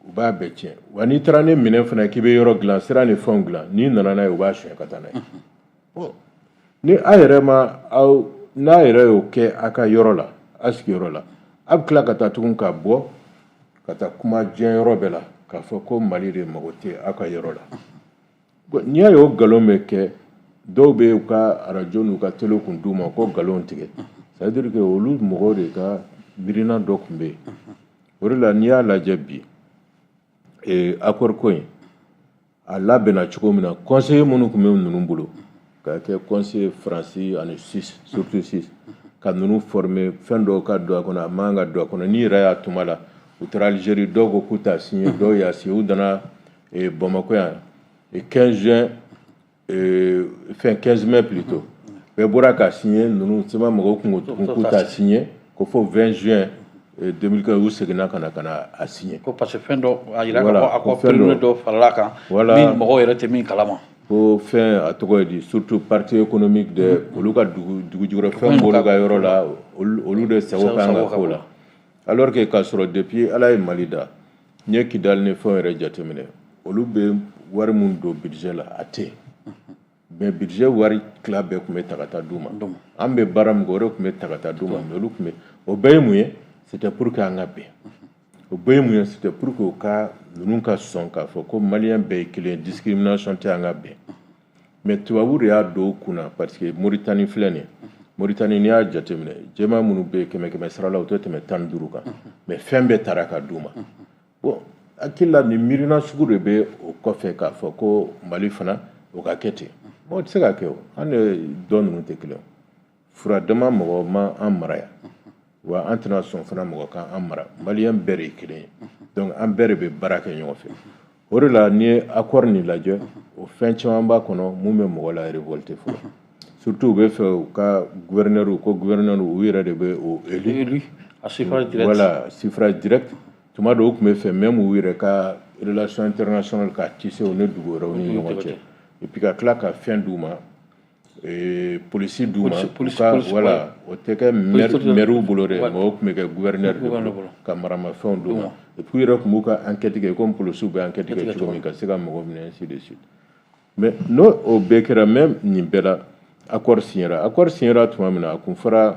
u b'a bɛɛ tiɲɛ. Wa n'i taara ni minɛn fana k'i bɛ yɔrɔ dilan, sira ni fɛnw dilan, n'i nana n'a ye, u b'a suɲɛ ka taa n'a ye. Bon, ni a yɛrɛ ma aw n'a yɛrɛ y'o kɛ a ka yɔrɔ la, a sigiyɔrɔ la, a bɛ tila ka taa tugun ka bɔ ka taa kuma diɲɛ yɔrɔ bɛɛ la k'a fɔ ko Mali de mago tɛ aw ka yɔrɔ la. N'i y'a ye o nkalon bɛ kɛ, dɔw bɛ u ka arajo n'u ka télé kun d'u ma ko nkalon tigɛ, c'est à dire que olu mɔgɔw de ka miirina dɔ tun bɛ yen. O de la, n'i y'a lajɛ bi, accord ko in a labɛnna cogo min na, conseiller minnu tun bɛ ninnu bolo ka kɛ conseiller Faransi ani Suisse, surtout Suisse, ka ninnu former, fɛn dɔw ka don a kɔnɔ, a man ka don a kɔnɔ. N'i yɛrɛ y'a tuma la, u taara Algérie, dɔw ko k'u t'a signé, dɔw y'a signé. U nana Bamakɔ yan 15 juin, fɛn 15 mai plutôt, bɛɛ bɔra k'a signé. Ninnu CMA mɔgɔw kun ko tugun k'u t'a signé, ko fo 20 juin 2015, u seginna ka na a signé. Ko parce que fɛn dɔ a yira k'a fɔ accord préliminaire dɔ farala kan min mɔgɔw yɛrɛ tɛ min kalama. Ko fɛn, a tɔgɔ ye di, surtout partie économique de olu ka dugu jukɔrɔ fɛn b'olu ka yɔrɔ la, olu de sago kan ka k'o la, alors que k'a sɔrɔ depuis Ala ye Mali da, n'i ye Kidali ni fɛnw yɛrɛ jateminɛ, olu bɛ wari mun don budget la, a tɛ yen. Mais budget wari tila bɛɛ tun bɛ ta ka taa d'u ma. An bɛ baara min kɛ, o de tun bɛ ta ka taa d'u ma. Mais olu tun bɛ, o bɛɛ ye mun ye? C'était pour que an ka bɛn. O bɛɛ ye mun ye? C'était pour que u ka ninnu ka sɔn k'a fɔ ko malien bɛɛ ye kelen, discrimination tɛ, an ka bɛn. Mais tubabu de y'a don u kunna, parce que Moritani filɛ nin ye. Mauritanie, n'i y'a jateminɛ, jɛman minnu bɛ yen, kɛmɛ kɛmɛ sara la, u tɛ tɛmɛ 15 kan, mais fɛn bɛɛ taara ka d'u ma. Bon, hakili la, nin miirina sugu de bɛ o kɔfɛ k'a fɔ ko Mali fana o ka kɛ ten. Bon, o tɛ se ka kɛ. O an de dɔ ninnu tɛ kelen. Fura dama mɔgɔ ma an mara yan, wa an tɛna sɔn fana mɔgɔ ka an mara. Maliyɛn bɛɛ de ye kelen ye, donc an bɛɛ de bɛ baara kɛ ɲɔgɔn fɛ. O de la, n'i ye accord nin lajɛ, o fɛn caman b'a kɔnɔ mun bɛ mɔgɔ la révolter fɔlɔ. Surtout u bɛ fɛ u ka gouverneur, ko gouverneur, u yɛrɛ de bɛ o élu. Élu à suffrage direct. Voilà, suffrage direct. Tuma dɔw, u tun bɛ fɛ même u yɛrɛ ka relation internationale ka tisser u ni dugu wɛrɛw ni ɲɔgɔn cɛ, et puis ka tila ka fɛn d'u ma, polisi d'u ma. Voilà, o tɛ kɛ maire bolo dɛ, mais o tun bɛ kɛ gouverneur de bolo, ka maramafɛnw d'u ma. Et puis u yɛrɛ tun b'u ka enquête kɛ comme polisiw bɛ enquête kɛ cogo min, ka se ka mɔgɔ minɛ, ainsi de suite. Mais n'o o bɛɛ kɛra, même nin bɛɛ la, accord signera. Accord signera tuma min na, a kun fɔra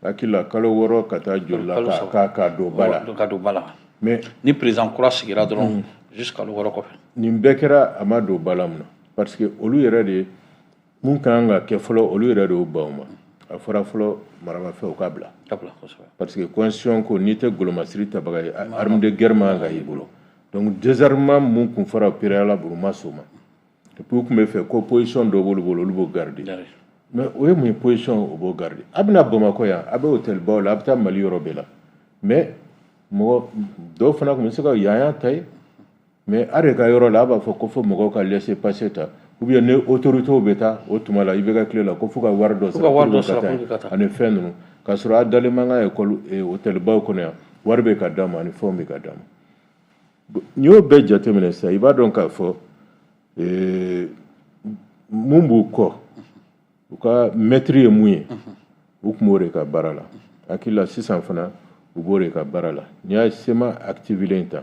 hakili la kalo 6 ka taa joli la k'a don ba la. Ka don ba la. Mais ni président kura sigira dɔrɔn, juste kalo 6 kɔfɛ. Nin bɛɛ kɛra, a ma don ba la. Mun na? Parce que olu yɛrɛ de mun ka kan ka kɛ fɔlɔ, olu yɛrɛ de y'o ban o ma. A fɔra fɔlɔ, maramafɛnw ka bila. Ka bila, kosɛbɛ. Parce que constitution ko n'i tɛ golomasiri tabaga ye, arme de guerre man kan ka y'i bolo. Donc désarmement mun kun fɔra préalable, u ma sɔn o ma. Et puis u tun bɛ fɛ ko position dɔ b'olu bolo, olu b'o garder. Mais o ye mun ye, position o b'o garder? A bɛna Bamakɔ yan, a bɛ hôtel baw la, a bɛ taa Mali yɔrɔ bɛɛ la, mais mɔgɔ dɔw fana tun bɛ se ka yan y'an ta ye, mais a de ka yɔrɔ la, a b'a fɔ ko fo mɔgɔw ka laisser passer ta, ou bien ni autorités bɛ taa o tuma la, i bɛ ka tile la ko fo ka wari dɔ sara pour que ka taa, ani fɛn ninnu, k'a sɔrɔ a dalen man ka école hôtel baw kɔnɔ yan, wari bɛ ka d'a ma ani fɛnw bɛ ka d'a ma. N'i y'o bɛɛ jateminɛ sisan, i b'a dɔn k'a fɔ mun b'u kɔ, u ka maître ye mun ye, u tun b'o de ka baara la. Hakili la, sisan fana u b'o de ka baara la. N'i y'a CMA activé in ta,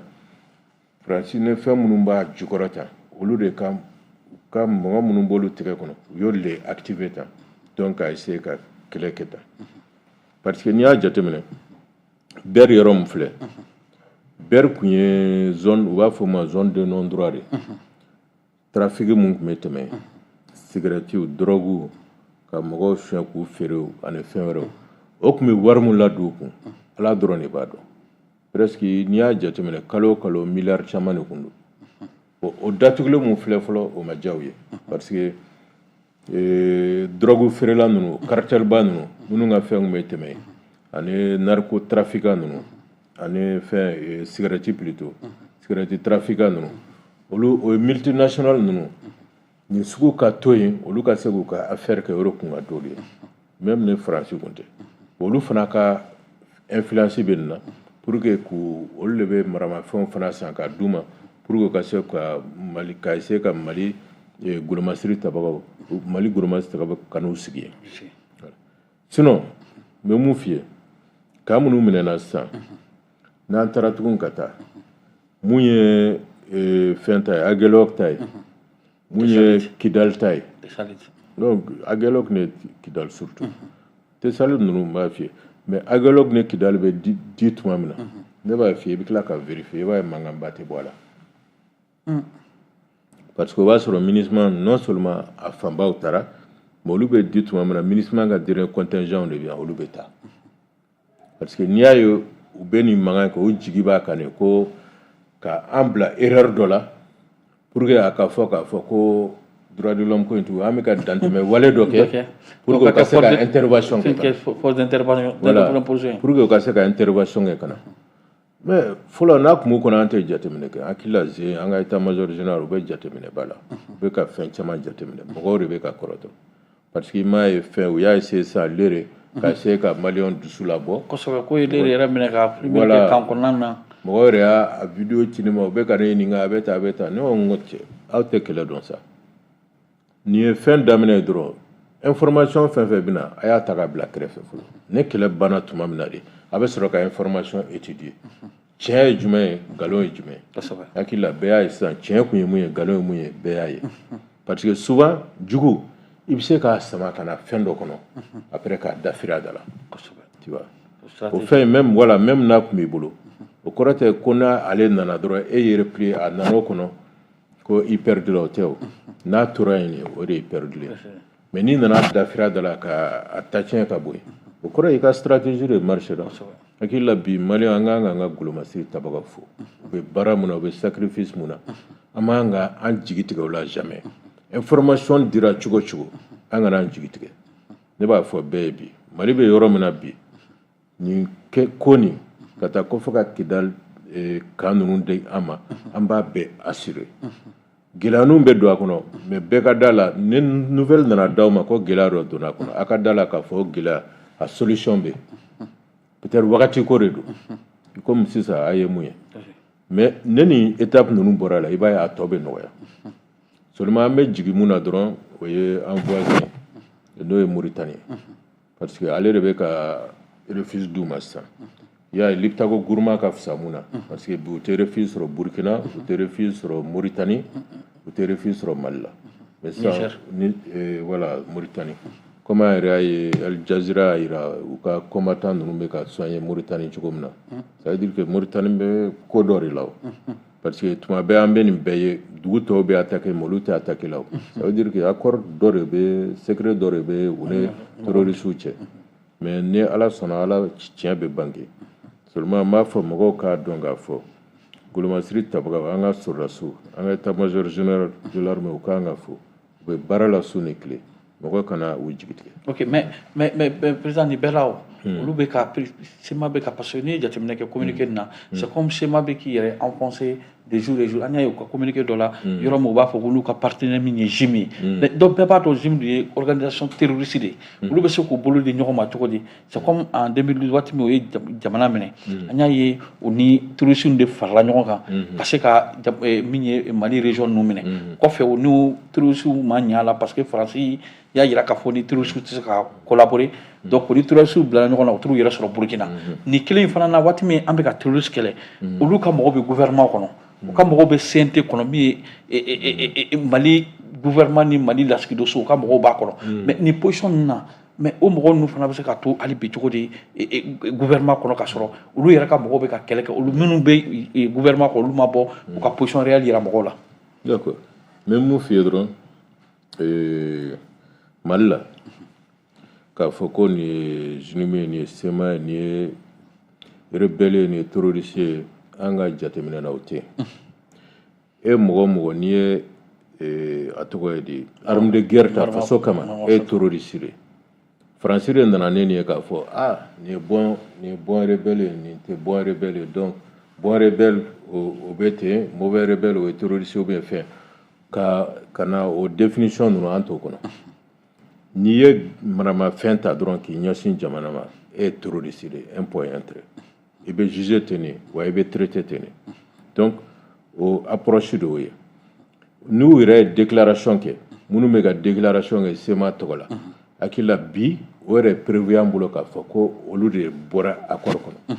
Faransi ni fɛn minnu b'a jukɔrɔ tan, olu de ka mɔgɔ minnu b'olu tɛgɛ kɔnɔ, u y'olu de activé tan, donc ka essayer ka kɛlɛ kɛ tan. Parce que n'i y'a jateminɛ, Ber yɔrɔ min filɛ, Ber tun ye zone, u b'a fɔ o ma zone de non droit de. Trafic mun tun bɛ tɛmɛ, cigarette, drogue, ka mɔgɔw suɲɛ k'u feere ani fɛn wɛrɛw, o tun bɛ wari min ladon u kun, Ala dɔrɔn de b'a dɔn. Presque n'i y'a jateminɛ, kalo o kalo, miliyari caman de kun don. O datugulen mun filɛ fɔlɔ, o ma diya u ye, parce que drogue feerela ninnu, cartel ba ninnu minnu ka fɛn bɛ tɛmɛ, ani narcotrafiquant ninnu, ani fɛn cigarette, plutôt cigarette trafiquant ninnu, olu o ye multinational ninnu, nin sugu ka to yen, olu ka se k'u ka affaire kɛ, o de kun ka d'olu ye. Même ni Faransi kun tɛ, olu fana ka influence bɛ nin na, pour que k'u olu de bɛ maramafɛnw fana san ka d'u ma, pour que ka se ka Mali, ka essayer ka Mali golomasiri tabagaw, Mali golomasiri tabagaw ka n'u sigi yen. Sinon n bɛ mun f'i ye, camp minnu minɛna sisan, n'an taara tugun ka taa mun ye fɛn ta ye, Aguelhok ta ye, mun ye Kidal ta ye, donc Aguelhok ni Kidal, surtout Tessalit ninnu, n b'a f'i ye, mais Aguelhok ni Kidal bɛ di tuma min na, ne b'a f'i ye, i bɛ tila ka vérifier, i b'a ye mankanba tɛ bɔ a la, parce que o b'a sɔrɔ MINUSMA, non seulement a fanbaw taara, mais olu bɛ di tuma min na, MINUSMA ka dernier contingent de bɛ yan, olu bɛ taa. Parce que n'i y'a ye u bɛ nin mankan kɛ, o jigi b'a kan de ko ka an bila erreur dɔ la, pour que a ka fɔ k'a fɔ ko droit de l'homme ko in tugun, an bɛ ka dantɛmɛ wale dɔ kɛ, pour que u ka se ka intervention kɛ. Force d'intervention. Voilà, pour que u ka se ka intervention kɛ ka na. Mais fɔlɔ, n'a tun b'u kɔnɔ, an tɛ jateminɛ kɛ. Hakili la, ze an ka état major général, u bɛ jateminɛ ba la, u bɛ ka fɛn caman jateminɛ, mɔgɔw de bɛ ka kɔrɔtɔ. Parce que i m'a ye fɛn, u y'a essayer sisan lere ka essayer ka maliyɛnw dusu labɔ. Kosɛbɛ, ko ye lere yɛrɛ minɛ ka filmer kɛ camp kɔnɔna na. Mɔgɔw yɛrɛ y'a vidéo ci ne ma, u bɛ ka ne ɲininka, a bɛ tan, a bɛ tan. Ne ko n ko cɛ, aw tɛ kɛlɛ dɔn sa. Nin ye fɛn daminɛ ye dɔrɔn, information fɛn fɛn bɛ na, a y'a ta ka bila kɛrɛfɛ fɔlɔ. Ne kɛlɛ banna tuma min na de, a bɛ sɔrɔ ka information étudier, tiɲɛ ye jumɛn ye, nkalon ye jumɛn ye. Hakili la, bɛɛ y'a ye sisan tiɲɛ kun ye mun ye, nkalon ye mun ye, bɛɛ y'a ye. Parce que souvent jugu, i bɛ se k'a sama ka na fɛn dɔ kɔnɔ, après k'a dafiri a da la, tu vois. O fɛn même, voilà, même n'a tun b'i bolo, o kɔrɔ tɛ ko n'a ale nana dɔrɔn e ye replier, a nana o kɔnɔ ko i perdu la, o tɛ. O n'a tora yen de, o de ye perdu ye. Mais n'i nana dafira da la ka a ta tiɲɛ ka bɔ yen, o kɔrɔ ye i ka stratégie de marché la. Hakili la, bi Maliyɛn, an kan k'an ka golomasiri tabaga fo. U bɛ baara mun na, u bɛ sacrifice mun na, an man ka an jigi tigɛ o la jamais. Information dira cogo o cogo, an kana an jigi tigɛ. Ne b'a fɔ bɛɛ ye bi, Mali bɛ yɔrɔ min na bi, nin ko nin ka taa ko fo ka Kidali kan ninnu di an ma, an b'a bɛɛ assurer. Gɛlɛyaninw bɛ don a kɔnɔ, mais bɛɛ ka da la, ni nouvelle nana d'aw ma ko gɛlɛya dɔ donna a kɔnɔ, a ka da la k'a fɔ o gɛlɛya, a solution bɛ yen. Peut-être wagati ko de don, komi sisan a ye mun ye. Mais ne ni étape ninnu bɔra la, i b'a ye a tɔ bɛ nɔgɔya. Seulement, an bɛ jigin mun na dɔrɔn, o ye an voisin, n'o ye Mauritanie, parce que ale de bɛ ka refuge d'u ma sisan. I y'a ye, Liptako Gourma ka fisa mun na, parce que bi u tɛ refuge sɔrɔ Burkina, u tɛ refuge sɔrɔ Mauritanie, u tɛ refuge sɔrɔ Mali la. Mais sisan ni voilà, Mauritanie, comme an yɛrɛ y'a ye, Al Jazeera y'a yira u ka combattant ninnu bɛ ka soigner Mauritanie cogo min na, ça veut dire que Mauritanie bɛ ko dɔ de la o, parce que tuma bɛɛ an bɛ nin bɛɛ ye, dugu tɔw bɛ attaquer, mais olu tɛ attaquer la o. Ça veut dire que accord dɔ de bɛ, secret dɔ de bɛ u ni terroristes cɛ. Mais ni Ala sɔnna, Ala tiɲɛ bɛ bange. Seulement, n b'a fɔ mɔgɔw k'a dɔn k'a fɔ golomasiri tabaga, an ka sɔrɔdasiw, an ka état major général de l'armée, u kan ka fo, u bɛ baara la su ni tile, mɔgɔ kana u jigi tigɛ. Ok, mais président, nin bɛɛ la o, olu bɛ ka CMA bɛ ka, parce que n'i ye jateminɛ kɛ communiqué nin na, c'est comme CMA bɛ k'i yɛrɛ enfoncer de jour en jour. An y'a ye u ka communiqué dɔ la, yɔrɔ min u b'a fɔ ko n'u ka partenaire min ye JNIM ye, mais dɔw bɛɛ b'a dɔn JNIM de ye organisation terroriste de ye. Olu bɛ se k'u bolo di ɲɔgɔn ma cogo di? C'est comme en 2012, waati min o ye jamana minɛ, an y'a ye u ni terroristes de farala ɲɔgɔn kan ka se ka min ye Mali région ninnu minɛ. Kɔfɛ, u ni terroristes ma ɲɛ a la, parce que Faransi y'a jira k'a fɔ ni terroristes tɛ se ka collaborer. Donc ni terroristes bilala ɲɔgɔn na, u t'u yɛrɛ sɔrɔ Burukina. Nin kelen in fana na, waati min an bɛ ka terroriste kɛlɛ, olu ka mɔgɔw bɛ gouvernement kɔnɔ, u ka mɔgɔw bɛ CNT kɔnɔ, min ye Mali gouvernement ni Mali lasigidenso, u ka mɔgɔw b'a kɔnɔ. Mais nin position ninnu na, mais o mɔgɔw ninnu fana bɛ se ka to hali bi cogo di gouvernement kɔnɔ, ka sɔrɔ olu yɛrɛ ka mɔgɔw bɛ ka kɛlɛ kɛ, olu minnu bɛ gouvernement kɔnɔ, olu ma bɔ u ka position réelle yira mɔgɔw la? D'accord, n bɛ mun f'i ye dɔrɔn, Mali la, k'a fɔ ko nin ye JNIM ye, nin ye CMA ye, nin ye rebelle ye, nin ye terroriste ye, an ka jateminɛ na, o tɛ yen. E mɔgɔ o mɔgɔ n'i ye, a tɔgɔ ye di, arme de guerre ta faso kama, e ye terroriste de ye. Faransi de nana ne nin ye k'a fɔ ah, nin ye bon, nin ye bon rebelle ye, nin tɛ bon rebelle ye. Donc bon rebelle, o bɛ ten, mauvais rebelle, o ye terroriste ou bien fɛn ka na o définition ninnu, an t'o kɔnɔ. N'i ye maramafɛn ta dɔrɔn k'i ɲɛsin jamana ma, e ye terroriste de ye, un point un trait. I bɛ juger ten de wa, i bɛ traiter ten de. Donc o approche de y'o ye. N'u yɛrɛ ye déclaration kɛ, minnu bɛ ka déclaration kɛ CMA tɔgɔ la, hakili la bi, o yɛrɛ preuve y'an bolo k'a fɔ ko olu de bɔra accord kɔnɔ.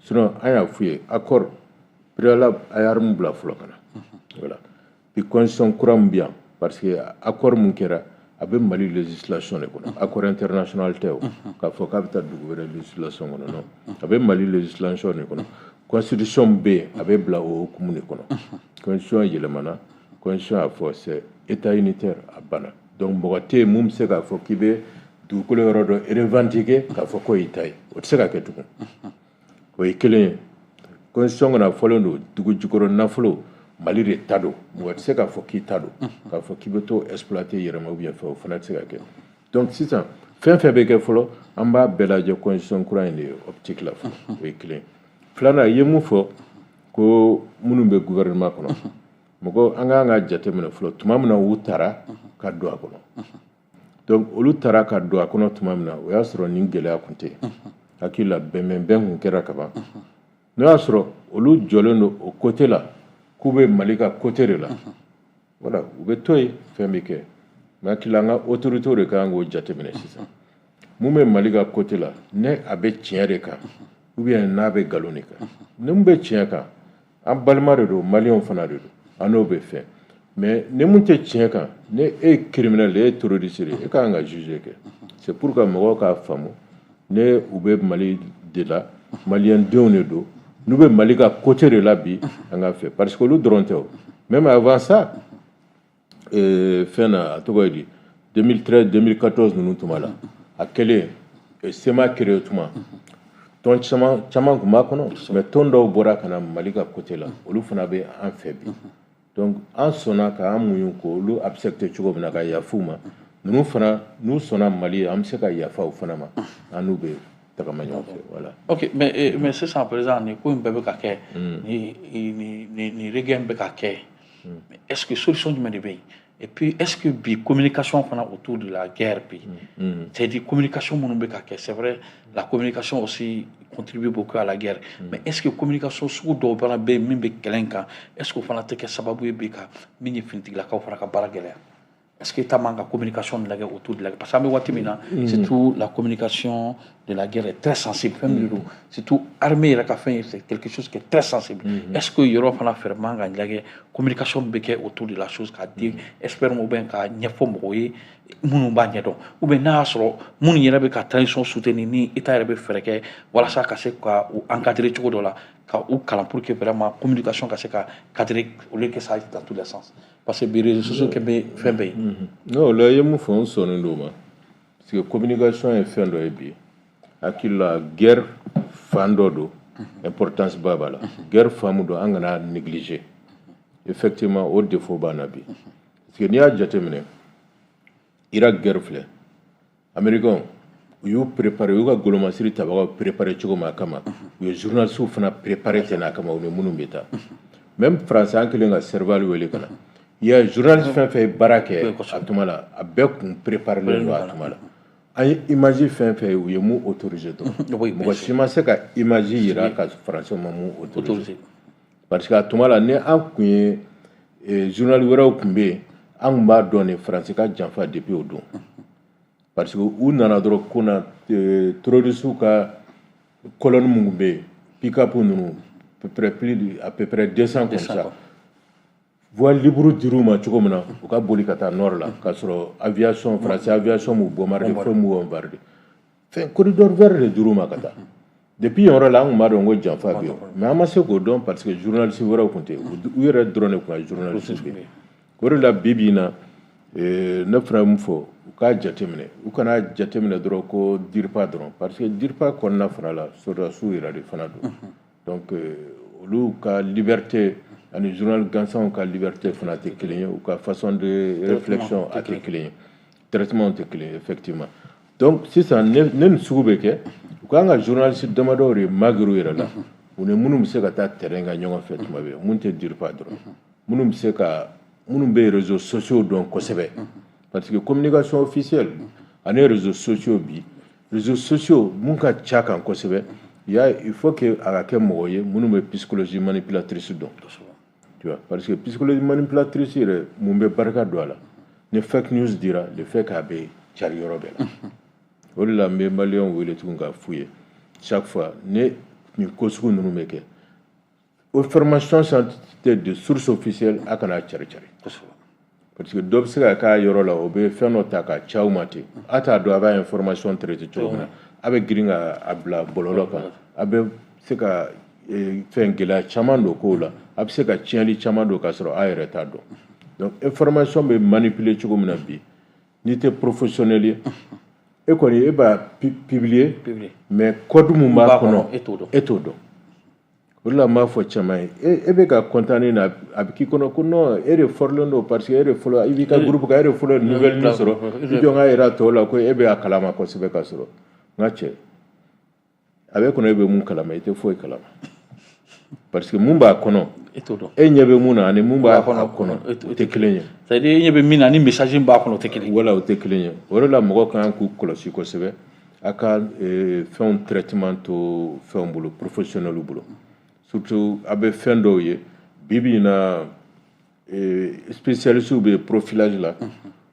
Sinon an y'a f'u ye, accord préalable, a ye arme bila fɔlɔ ka na. Voilà, bi constitution kura min bɛ yan, parce que accord mun kɛra, a bɛ Mali législation de kɔnɔ, accord international tɛ o, k'a fɔ k'a bɛ taa dugu wɛrɛ législation kɔnɔ, non, a bɛ Mali législation de kɔnɔ. Constitution bɛ yen, a bɛ bila o hukumu de kɔnɔ. Constitution yɛlɛmana, constitution y'a fɔ c'est état unitaire, a banna. Donc mɔgɔ tɛ yen mun bɛ se k'a fɔ k'i bɛ dugukolo yɔrɔ dɔ revendiquer k'a fɔ k'o y'i ta ye, o tɛ se ka kɛ tugun. O ye kelen ye. Constitution kɔnɔ, a fɔlen don dugu jukɔrɔ nafolo, Mali de ta don, mɔgɔ tɛ se k'a fɔ k'i ta don, k'a fɔ k'i bɛ t'o exploiter i yɛrɛ ma ou bien fɛn, o fana tɛ se ka kɛ. Donc sisan, fɛn fɛn bɛ kɛ fɔlɔ, an b'a bɛɛ lajɛ constitution kura in de optique la fɔlɔ. O ye kelen ye. Filanan, i ye mun fɔ ko minnu bɛ gouvernement kɔnɔ, mɔgɔ, an kan ka jateminɛ fɔlɔ tuma min na u taara ka don a kɔnɔ. Donc olu taara ka don a kɔnɔ tuma min na, o y'a sɔrɔ nin gɛlɛya tun tɛ yen. Hakili la, bɛnbɛnbɛn tun kɛra ka ban. N'o y'a sɔrɔ olu jɔlen don o côté la, k'u bɛ Mali ka côté de la, voilà, u bɛ to yen, fɛn bɛ kɛ. Mais hakili la, an ka autorités de kan k'o jateminɛ sisan, mun bɛ Mali ka côté la, ne a bɛ tiɲɛ de kan ou bien n'a bɛ nkalon de kan. Ni mun bɛ tiɲɛ kan, an balima de don, maliyɛnw fana de don, an n'o bɛ fɛn. Mais ni mun tɛ tiɲɛ kan, ni e ye criminel, e ye terroriste de ye, e ka kan ka juger kɛ. C'est pour que mɔgɔw k'a faamu, ne u bɛ Mali de la, maliyɛn denw de don, n'u bɛ Mali ka côté de la bi, an ka fɛ, parce que olu dɔrɔn tɛ o. Même avant ça, fɛn na, a tɔgɔ ye di, 2013, 2014 ninnu tuma la, a kɛlen CMA créé tuma, tɔn caman caman tun b'a kɔnɔ, mais tɔn dɔw bɔra ka na Mali ka côté la, olu fana bɛ an fɛ bi. Donc an sɔnna k'an muɲu k'olu accepter cogo min na ka yafa u ma, ninnu fana n'u sɔnna Mali ye, an bɛ se ka yafa u fana ma, an n'u bɛ tagama ɲɔgɔn fɛ, voilà. Ok, mais sisan, président, nin ko in bɛɛ bɛ ka kɛ, ni regain bɛ ka kɛ, mais est ce que solution jumɛn de bɛ yen? Et puis est ce que bi communication fana autour de la guerre bi, c'est à dire communication minnu bɛ ka kɛ, c'est vrai, la communication aussi contribue beaucoup à la guerre, mais est ce que communication sugu dɔw fana bɛ yen min bɛ kɛlɛ in kan, est ce que o fana tɛ kɛ sababu ye bi ka min ye finitigilakaw fana ka baara gɛlɛya? Est-ce que État man ka communication lajɛ autour de la guerre? Parce que an bɛ waati min na, surtout la communication de la guerre est très sensible. Fɛn min de don, surtout armée yɛrɛ ka fɛn ye, c'est quelque chose qui est très sensible. Est-ce que yɔrɔ fana fɛɛrɛ man ka lajɛ, communication bɛ kɛ autour de la chose, k'a di expert ma ou bien k'a ɲɛfɔ mɔgɔw ye minnu b'a ɲɛdɔn, ou bien n'a y'a sɔrɔ minnu yɛrɛ bɛ ka transition soutenir, ni État yɛrɛ bɛ fɛɛrɛ kɛ walasa ka se ka u encadrer cogo dɔ la, ka u kalan pour que vraiment communication ka se ka cadrer au lieu que ça aille dans tous les sens? Parce que bi réseaux sociaux kɛ bɛ fɛn bɛɛ ye. Non, o la i ye mun fɔ, n sɔnnen don o ma, parce que communication ye fɛn dɔ ye bi, hakili la guerre fan dɔ don, importance ba b'a la. Guerre fan mun don, an kana négliger. Effectivement, o défaut b'an na bi, parce que n'i y'a jateminɛ, Irak guerre filɛ, Américains u y'u préparé, u y'u ka golomasiri tabagaw préparé cogo min a kama, u ye journalistes fana préparé ten a kama, u ni minnu bɛ taa. Même France, an kɛlen ka Serval wele ka na, i y'a ye, journaliste fɛn fɛn ye baara kɛ a tuma la, a bɛɛ kun préparé len don a tuma la. An ye image fɛn fɛn ye, u ye mun autorisé dɔrɔn, mɔgɔ si ma se ka image yira ka Français ma mun autorisé, parce que a tuma la, ni an kun ye journal wɛrɛw kun bɛ yen, an kun b'a dɔn de Faransi ka janfa depuis o don, parce que u nana dɔrɔn ko na terroristes ka colonne mun kun bɛ yen, pick-up ninnu, à peu près plus de à peu près 200 comme ça, voie libre dir'u ma cogo min na, u ka boli ka taa nord la, k'a sɔrɔ aviation français aviation m'u bombarder, fɛn m'u bombarder, fɛn corridor vert de dir'u ma ka taa. Depuis yen yɔrɔ la, an kun b'a dɔn ko janfa bɛ yen, mais an ma se k'o dɔn parce que journaliste wɛrɛw kun tɛ yen, u yɛrɛ dɔrɔn de kun ka journaliste bɛ yen. O de la bi bi in na, ne fana ye mun fɔ, u k'a jateminɛ, u kana jateminɛ dɔrɔn ko DIRPA dɔrɔn, parce que DIRPA kɔnɔna fana la, sɔrɔdasiw yɛrɛ de fana don. Donc olu ka liberté ani journal gansanw ka liberté fana tɛ kelen ye, u ka façon de réflexion a tɛ kelen ye, traitement tɛ kelen ye effectivement. Donc sisan ne nin sugu bɛ kɛ, u kan ka journaliste damadɔw de magɛrɛ u yɛrɛ la, u ni minnu bɛ se ka taa terrain kan ɲɔgɔn fɛ tuma bɛɛ, mun tɛ DIRPA dɔrɔn, minnu bɛ se ka minnu bɛ réseaux sociaux dɔn kosɛbɛ, parce que communication officielle ani réseaux sociaux bi, réseaux sociaux mun ka ca kan kosɛbɛ, il faut que a ka kɛ mɔgɔ ye minnu bɛ psychologie manipulatrice dɔn, tu vois, parce que psychologie manipulatrice yɛrɛ mun bɛ barika don a la, ni fake news dira, le fait k'a bɛ cari yɔrɔ bɛɛ la. O de la n bɛ maliyɛnw wele tuguni k'a f'u ye, chaque fois ne nin ko sugu ninnu bɛ kɛ, information tɛ de source officielle, a kana cari cari, parce que dɔ bɛ se ka k'a yɔrɔ la, o bɛ fɛn dɔ ta ka ci aw ma ten, a t'a dɔn a b'a information traiter cogo min na, a bɛ girin ka a bila bɔlɔlɔ kan, a bɛ se ka fɛn gɛlɛya caman don kow la, a bɛ se ka tiɲɛli caman don k'a sɔrɔ a yɛrɛ t'a dɔn. Donc information bɛ manipuler cogo min na bi, n'i tɛ professionnel ye, e kɔni e b'a publier, mais code mun b'a kɔnɔ, e t'o dɔn. E t'o dɔn. O de la n b'a fɔ caman ye, e bɛ ka content na, a bɛ k'i kɔnɔ ko non, e de fɔrilen don, parce que e de fɔlɔ i b'i ka groupe kan, e de fɔlɔ ye nouvelle min sɔrɔ, i jɔ n ka yira tɔw la ko e bɛ a kalama kosɛbɛ, ka sɔrɔ n ka cɛ a bɛ kɔnɔ, e bɛ mun kalama, i tɛ foyi kalama, parce que mun b'a kɔnɔ, e t'o dɔn. E ɲɛ bɛ mun na ani mun b'a kɔnɔ, o tɛ kelen ye. C'est à dire e ɲɛ bɛ min na ni message min b'a kɔnɔ, o tɛ kelen ye. Voilà, o tɛ kelen ye. O de la mɔgɔ kan k'u kɔlɔsi kosɛbɛ, a ka fɛnw traitement to fɛnw bolo, professionnel bolo surtout. A bɛ fɛn dɔw ye bi bi in na, spécialistes bɛ profilage la,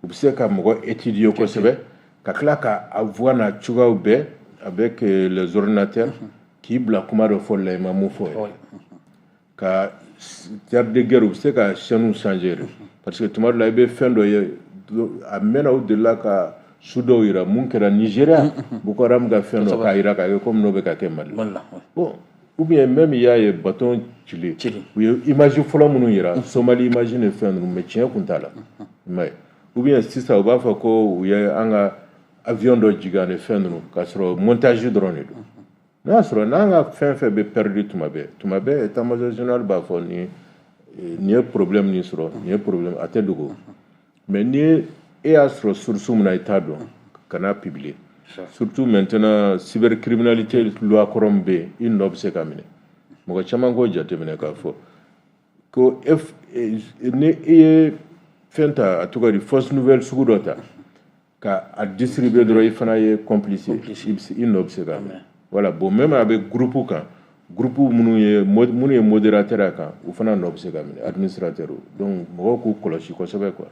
u bɛ se ka mɔgɔ étudier kosɛbɛ, ka tila ka a voix n'a cogoyaw bɛɛ avec les ordinateurs, k'i bila kuma dɔ fɔli la i ma mun fɔ ye, ka théâtre de guerre, u bɛ se ka chaîne changer yɛrɛ, parce que tuma dɔ la i bɛ fɛn dɔ ye, a mɛnna, u delila ka su dɔw yira mun kɛra Nigéria, Boko Haram ka fɛn dɔ k'a yira k'a kɛ komi n'o bɛ ka kɛ Mali la. Bon, ou bien même i y'a ye bateau cili, u ye image fɔlɔ minnu yira, Somali image ni fɛn ninnu, mais tiɲɛ kun t'a la, i m'a ye, ou Ou bien sisan u b'a fɔ ko u ye an ka avion dɔ jigin ani fɛn ninnu, k'a sɔrɔ montage dɔrɔn de don. N'a y'a sɔrɔ n'an ka fɛn fɛn bɛ perdu tuma bɛɛ, tuma bɛɛ, état major général b'a fɔ nin ye problème nin sɔrɔ, nin ye problème, a tɛ dogo. Mais ni e y'a sɔrɔ source min na, i t'a dɔn, kana publier. Surtout maintenant, cybercriminalité loi kɔrɔ min bɛ yen, i nɔ bɛ se ka minɛ. Mɔgɔ caman k'o jateminɛ k'a fɔ ko ni i ye fɛn ta, a tɔgɔ di, fausse nouvelle sugu dɔ ta ka a distribuer dɔrɔn, i fana ye complice, i nɔ bɛ se ka minɛ. Voilà. Bon, même a bɛ groupe kan, groupe minnu ye modérateur a kan, u fana nɔ bɛ se ka minɛ, administrateur. Donc mɔgɔw k'u kɔlɔsi kosɛbɛ quoi.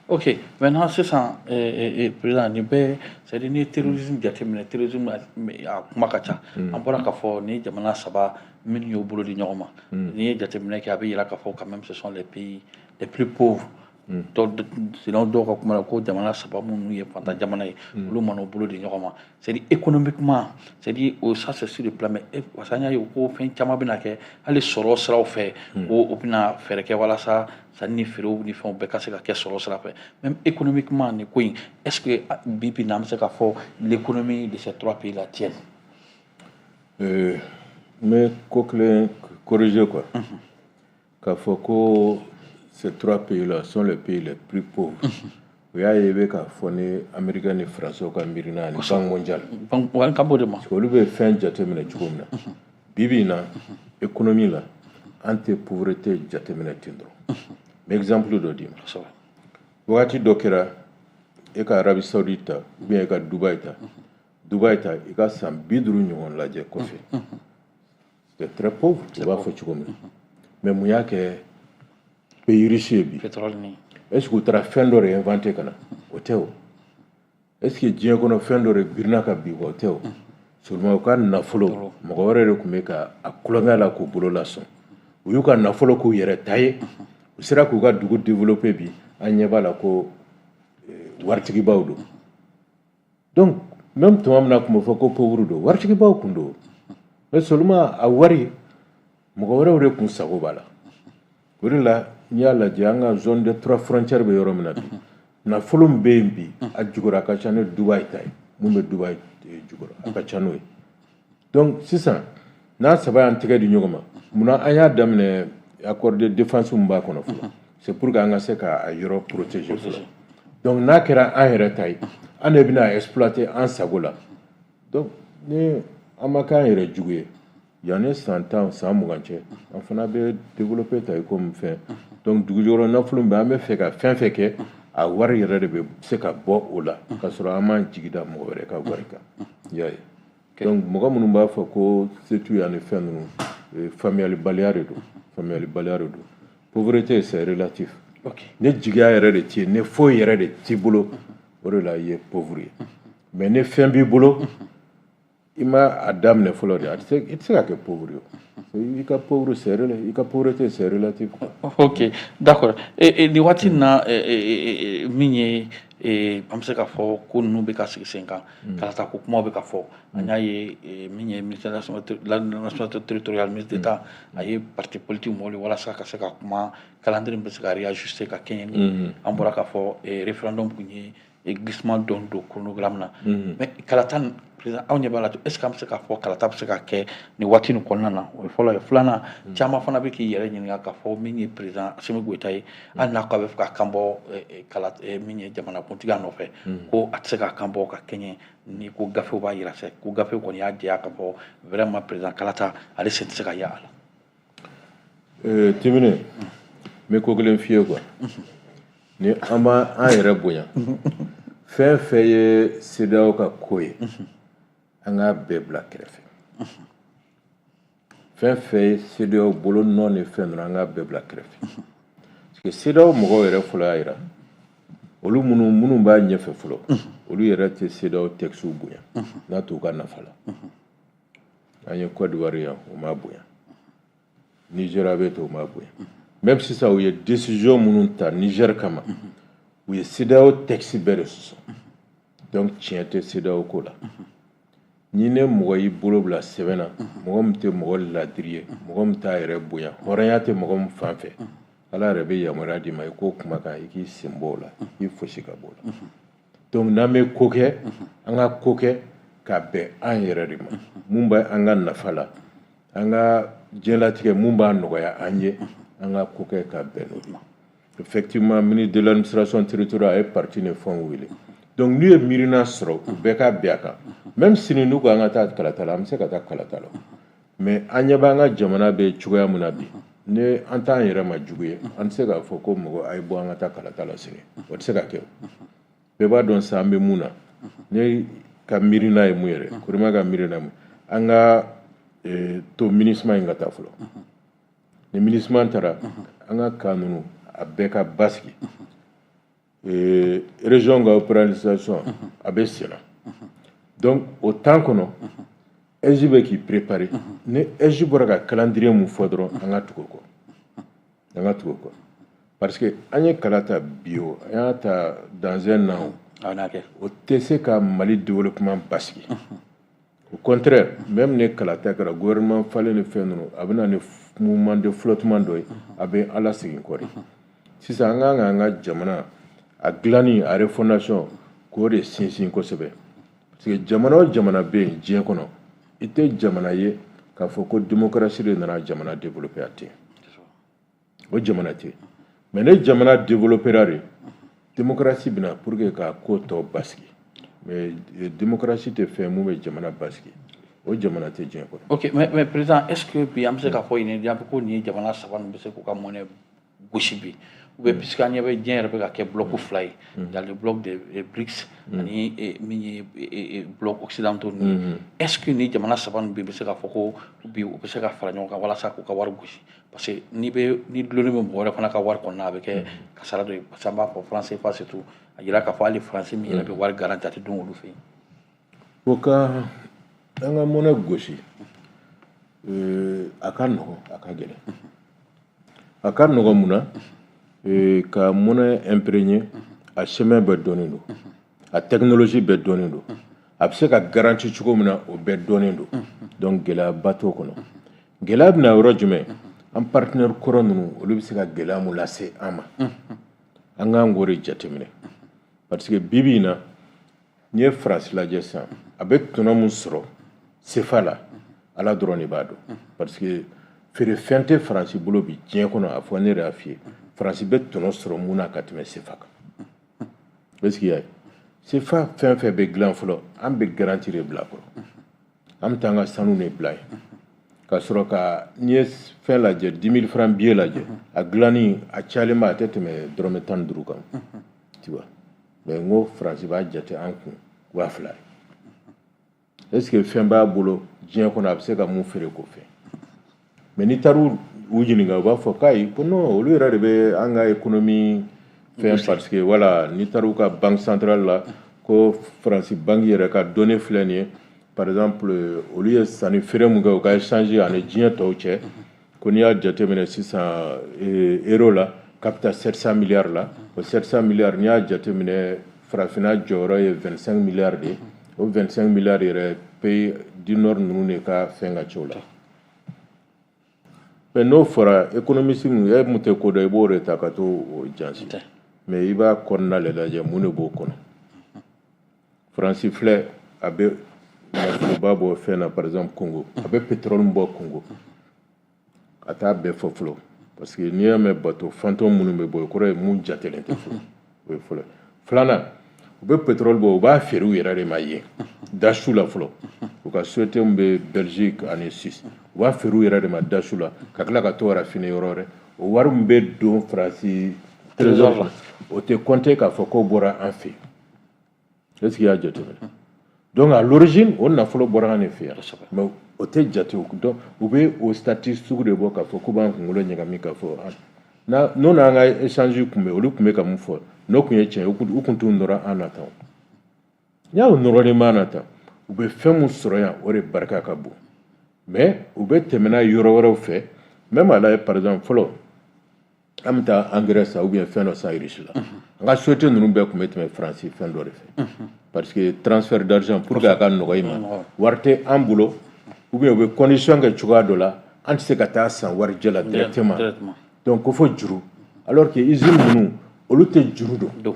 Ok, maintenant sisan, président, nin bɛɛ, c'est à dire n'i ye terrorisme jateminɛ, terrorisme a kuma ka ca. An bɔra k'a fɔ ni jamana saba minnu y'u bolo di ɲɔgɔn ma, n'i ye jateminɛ kɛ, a bɛ yira k'a fɔ quand même ce sont les pays les plus pauvres. Dɔw, sinon dɔw ka kuma la ko jamana saba minnu ye fantan jamana ye, olu mana u bolo di ɲɔgɔn ma, c'est à dire économiquement, c'est à dire ça c'est sur le plan. Mais parce que an y'a ye ko fɛn caman bɛna kɛ hali sɔrɔ siraw fɛ, ko o bɛna fɛɛrɛ kɛ walasa sanni ni feerew ni fɛnw bɛɛ ka se ka kɛ sɔrɔ sira fɛ. Même économiquement, nin ko in, est ce que bi bi in na an bɛ se k'a fɔ l'économie de ces trois pays là tient? N bɛ ko kelen corriger quoi, k'a fɔ ko ces trois pays-là sont les pays les plus pauvres. O y'a ye i bɛ k'a fɔ ni Américain ni Français ka miirina ani Banque mondiale. Kan b'o de ma. Parce que olu bɛ fɛn jateminɛ cogo min na, bi bi in na, économie la, an tɛ pauvreté jateminɛ ten dɔrɔn. N bɛ exemple dɔ d'i ma. Wagati dɔ kɛra, e ka Arabie Saoudite ta ou bien e ka Dubaï ta, Dubaï ta, i ka san 50 ɲɔgɔn lajɛ kɔfɛ, c'était très pauvre, u b'a fɔ cogo min na. Mais mun y'a kɛ pays riche ye bi? Pétrole ni. Est ce que u taara fɛn dɔ de inventé ka na? O tɛ o. Est ce que diɲɛ kɔnɔ fɛn dɔ de girinna ka bin? O tɛ o. Seulement u ka nafolo, mɔgɔ wɛrɛ de tun bɛ ka a kulonkɛ la k'u bolo lasɔn. U y'u ka nafolo k'u yɛrɛ ta ye, u sera k'u ka dugu développer. Bi an ɲɛ b'a la ko waritigibaw don. Donc même tuma min na tun bɛ fɔ ko pauvre don, waritigibaw tun don, mais seulement a wari, mɔgɔ wɛrɛw de tun sago b'a la. O de la, n'i y'a lajɛ, an ka zone de trois frontières bɛ yɔrɔ min na bi, nafolo min bɛ yen bi, a jukɔrɔ, a ka ca ni Dubaï ta ye. Mun bɛ Dubaï jukɔrɔ, a ka ca n'o ye. Donc sisan n'a saba y'an tɛgɛ di ɲɔgɔn ma, munna an y'a daminɛ accord de défense min b'a kɔnɔ fɔlɔ? C'est pour que an ka se k'a yɔrɔ protéger fɔlɔ. Donc n'a kɛra an yɛrɛ ta ye, an de bɛna exploiter an sago la. Donc ni an ma k'an yɛrɛ jugu ye, yanni san 10, san 20 cɛ, an fana bɛ développer ta i komi fɛn. Donc dugujukɔrɔ nafolo min bɛ, an bɛ fɛ ka fɛn fɛn kɛ, a wari yɛrɛ de bɛ se ka bɔ o la, ka sɔrɔ an m'an jigi da mɔgɔ wɛrɛ ka wari kan. I y'a ye? Donc mɔgɔ minnu b'a fɔ ko se t'u ye ani fɛn ninnu, faamuyalibaliya de don, faamuyalibaliya de don. Pauvreté, c'est relatif. Ne jigiya yɛrɛ de t'i ye, ne foyi yɛrɛ de t'i bolo, o de la i ye pauvre ye. Mais ni fɛn b'i bolo, i ma a daminɛ fɔlɔ de, a tɛ se, i tɛ se ka kɛ pauvre ye. I ka pauvre c'est i ka pauvreté, c'est relatif quoi. Ok, d'accord. Nin waati in na, min ye an bɛ se k'a fɔ ko ninnu bɛ ka sigi sen kan, kalata ko kumaw bɛ ka fɔ, an y'a ye min ye ministère de l'aménagement territorial, ministre d'État, a ye parti politique mɔgɔw walasa ka se ka kuma calendrier bɛ se ka réajuster ka kɛɲɛ ni an bɔra k'a fɔ référendum kun ye glissement dɔ don chronogramme na. Mais kalata, président, aw ɲɛ b'a la, est ce que an bɛ se k'a fɔ kalata bɛ se ka kɛ nin waati nin kɔnɔna na? O ye fɔlɔ ye. Filanan, caman fana bɛ k'i yɛrɛ ɲininka k'a fɔ min ye président Assimi Goïta ye, hali n'a ko a bɛ fɛ ka kan bɔ kala min ye jamanakuntigiya nɔfɛ, ko a tɛ se ka kan bɔ ka kɛɲɛ ni ko gafew b'a jira ko gafew kɔni y'a jɛya k'a fɔ vraiment président kalata, ale sen tɛ se ka ye a la. Timine, n bɛ ko kelen f'i ye quoi. Ni an b'an yɛrɛ bonya, fɛn fɛn ye CEDEAO ka ko ye, an k'a bɛɛ bila kɛrɛfɛ. Fɛn fɛn ye CEDEAO bolo nɔ ni fɛn ninnu, an k'a bɛɛ bila kɛrɛfɛ, parce que CEDEAO mɔgɔw yɛrɛ fɔlɔ y'a jira, olu minnu b'a ɲɛfɛ fɔlɔ, olu yɛrɛ tɛ CEDEAO texte bonya n'a t'u ka nafa la. An ye Côte d'Ivoire yan, o m'a bonya. Nigéria bɛ ten, o m'a bonya. Même sisan, u ye décision minnu ta Niger kama, u ye CEDEAO texte bɛɛ de sɔsɔ. Donc tiɲɛ tɛ CEDEAO ko la. Ni ne mɔgɔ y'i bolo bila sɛbɛn na, mɔgɔ min tɛ mɔgɔ ladiri ye, mɔgɔ min t'a yɛrɛ bonya, hɔrɔnya tɛ mɔgɔ min fan fɛ. Ala yɛrɛ bɛ yamaruya d'i ma i k'o kumakan, i k'i sen bɔ o la, i fosi ka bɔ o la. Donc n'an bɛ ko kɛ, an ka ko kɛ ka bɛn an yɛrɛ de ma, mun bɛ an ka nafa la, an ka diɲɛlatigɛ, mun b'a nɔgɔya an ye, an ka ko kɛ ka bɛn n'o ma. Effectivement, ministre de l'Administration territoriale a ye parti ni fɛnw wele. Donc n'u ye miirina sɔrɔ, u bɛɛ ka bɛn a kan. Même sini n'u ko an ka taa kalata la, an bɛ se ka taa kalata la. Mais an ɲɛ b'an ka jamana bɛ cogoya min na bi, ni an t'an yɛrɛ ma jugu ye, an tɛ se k'a fɔ ko mɔgɔ a ye bɔ an ka taa kalata la sini. O tɛ se ka kɛ. Bɛɛ b'a dɔn sisan an bɛ mun na. Ne ka miirina ye mun yɛrɛ, Korima ka miirina ye mun, an ka to MINUSMA in ka taa fɔlɔ. Ni MINUSMA taara, an ka camp ninnu a bɛɛ ka basigi, région ka opérationnalisation a bɛ sen na. Donc o temps kɔnɔ, AIGE bɛ k'i préparer. Ni AIGE bɔra ka calendrier mun fɔ dɔrɔn, an ka tugu o kɔ, an ka tugu o kɔ, parce que an ye kala ta bi, o an y'a ta dans un an, o tɛ se ka Mali développement basigi. Au contraire, même ni kalata kɛra, gouvernement falen ni fɛn ninnu, a bɛ na ni mouvement de flottement dɔ ye, a bɛ ala segin kɔ de. Sisan an kan k'an ka jamana a dilanni, a refondation, k'o de sinsin kosɛbɛ, parce que jamana o jamana bɛ yen diɲɛ kɔnɔ, i tɛ jamana ye k'a fɔ ko démocratie de nana jamana développer. A tɛ, o jamana tɛ. Mais ni jamana développera de, démocratie bɛna pour que ka ko tɔ basigi. Mais démocratie tɛ fɛn mun bɛ jamana basigi, o jamana tɛ diɲɛ kɔnɔ. Ok, mais président, est ce que bi an bɛ se k'a fɔ nin ko nin jamana saba ninnu bɛ se k'u ka monnaie gosi bi, ou bien puisque an ɲɛ bɛ diɲɛ yɛrɛ bɛ ka kɛ bloc fila ye, il y a le bloc des BRICS ani min ye bloc occidentaux ninnu ye, est ce que ni jamana saba ninnu bi bɛ se k'a fɔ ko bi u bɛ se ka fara ɲɔgɔn kan walasa k'u ka wari gosi? Parce que n'i bɛ ni dulonnen bɛ mɔgɔ wɛrɛ fana ka wari kɔnɔna, a bɛ kɛ kasara dɔ ye, parce que an b'a fɔ franc CFA surtout, a yira k'a fɔ hali faransi min yɛrɛ bɛ wari garanti, a tɛ dun olu fɛ yen. O ka an ka monnaie gosi, a ka nɔgɔn, a ka gɛlɛn. A ka nɔgɔn mun na? Ka monnaie imprimer, a chemin bɛɛ dɔnnen don, a technologie bɛɛ dɔnnen don, a bɛ se ka garanti cogo min na, o bɛɛ dɔnnen don. Donc gɛlɛyaba t'o kɔnɔ. Gɛlɛya bɛna yɔrɔ jumɛn? An partenaire kɔrɔ ninnu, olu bɛ se ka gɛlɛya mun lase an ma, an k'an k'o de jateminɛ, parce que bi bi in na, n'i ye Faransi lajɛ sisan, a bɛ tɔnɔ mun sɔrɔ CFA la, Ala dɔrɔn de b'a dɔn, parce que feerefɛn tɛ Faransi bolo bi diɲɛ kɔnɔ. A fɔ ne yɛrɛ y'a f'i ye, Faransi bɛ tɔnɔ sɔrɔ mun na ka tɛmɛ CFA kan? Est ce que i y'a ye, CFA fɛn fɛn bɛ dilan fɔlɔ, an bɛ garantie de bila a kɔrɔ, an bɛ taa an ka sanu de bila yen ka sɔrɔ ka. N'i ye fɛn lajɛ, 10 000 francs billet lajɛ, a dilanni a cayalenba, a tɛ tɛmɛ dɔrɔmɛ 15 kan, tu vois. Mais n ko Faransi b'a jate an kun 2000 ye. Est ce que fɛn b'a bolo diɲɛ kɔnɔ a bɛ se ka mun feere k'o fɛn? Mais n'i taar'u u ɲininka, u b'a fɔ k'ayi, ko non, olu yɛrɛ de bɛ an ka économie fɛn, parce que voilà, n'i taar'u ka banque centrale la, ko Faransi banque yɛrɛ ka données filɛ nin ye. Par exemple, olu ye sanni feere mun kɛ, u ka échange ani diɲɛ tɔw cɛ, ko n'i y'a jateminɛ sisan euro la, k'a bɛ taa 700 milliards la. O 700 milliards, n'i y'a jateminɛ, farafinna jɔyɔrɔ ye 25 milliards de ye. O 25 milliards yɛrɛ, pays du nord ninnu de ka fɛn ka ca o la. Mais n'o fɔra, économiste mun e mun tɛ ko dɔn, i b'o de ta ka t'o o jansi. Mais i b'a kɔnɔna de lajɛ, mun de b'o kɔnɔ. Faransi filɛ, a bɛ nafoloba bɔ fɛn na, par exemple Congo, a bɛ pétrole bɔ Congo, a t'a bɛɛ fɔ fɔlɔ, parce que n'i y'a mɛn bateau fantôme minnu bɛ bɔ, o kɔrɔ ye mun jatelen tɛ fɔlɔ. O ye fɔlɔ. Filanan, u bɛ pétrole bɔ, u b'a feere u yɛrɛ de ma yen dasu la fɔlɔ. U ka société min bɛ Belgique ani Suisse, u b'a feere u yɛrɛ de ma dasu la, ka tila ka t'o raffiner yɔrɔ wɛrɛ. O wari min bɛ don Faransi trésor la, o tɛ compter k'a fɔ k'o bɔra an fɛ yen. Est ce que i y'a jateminɛ? Donc à l'origine, o nafolo bɔra an de fɛ yan, mais o tɛ jate. Donc u bɛ o statistique de bɔ k'a fɔ k'u b'an kunkolo ɲagami k'a fɔ n'o n'an ka échange tun bɛ, olu tun bɛ ka mun fɔ, n'o tun ye tiɲɛ ye, u tun t'u nɔrɔ an na tan. N'i y'o nɔrɔlen b'an na tan, u bɛ fɛn mun sɔrɔ yan, o de barika ka bon. Mais u bɛ tɛmɛ n'a ye yɔrɔ wɛrɛw fɛ. Même a lajɛ, par exemple, fɔlɔ an bɛ taa engrais san ou bien fɛn dɔ san Russie la, an ka société ninnu bɛɛ tun bɛ tɛmɛ Faransi fɛn dɔ de fɛ, parce que transfert d'argent, pour que a ka nɔgɔ i ma, wari tɛ an bolo, ou bien u bɛ condition kɛ cogoya dɔ la, an tɛ se ka taa san warijɛ la directement. Donc ko fo juru. Alors que usine ninnu, olu tɛ juru don.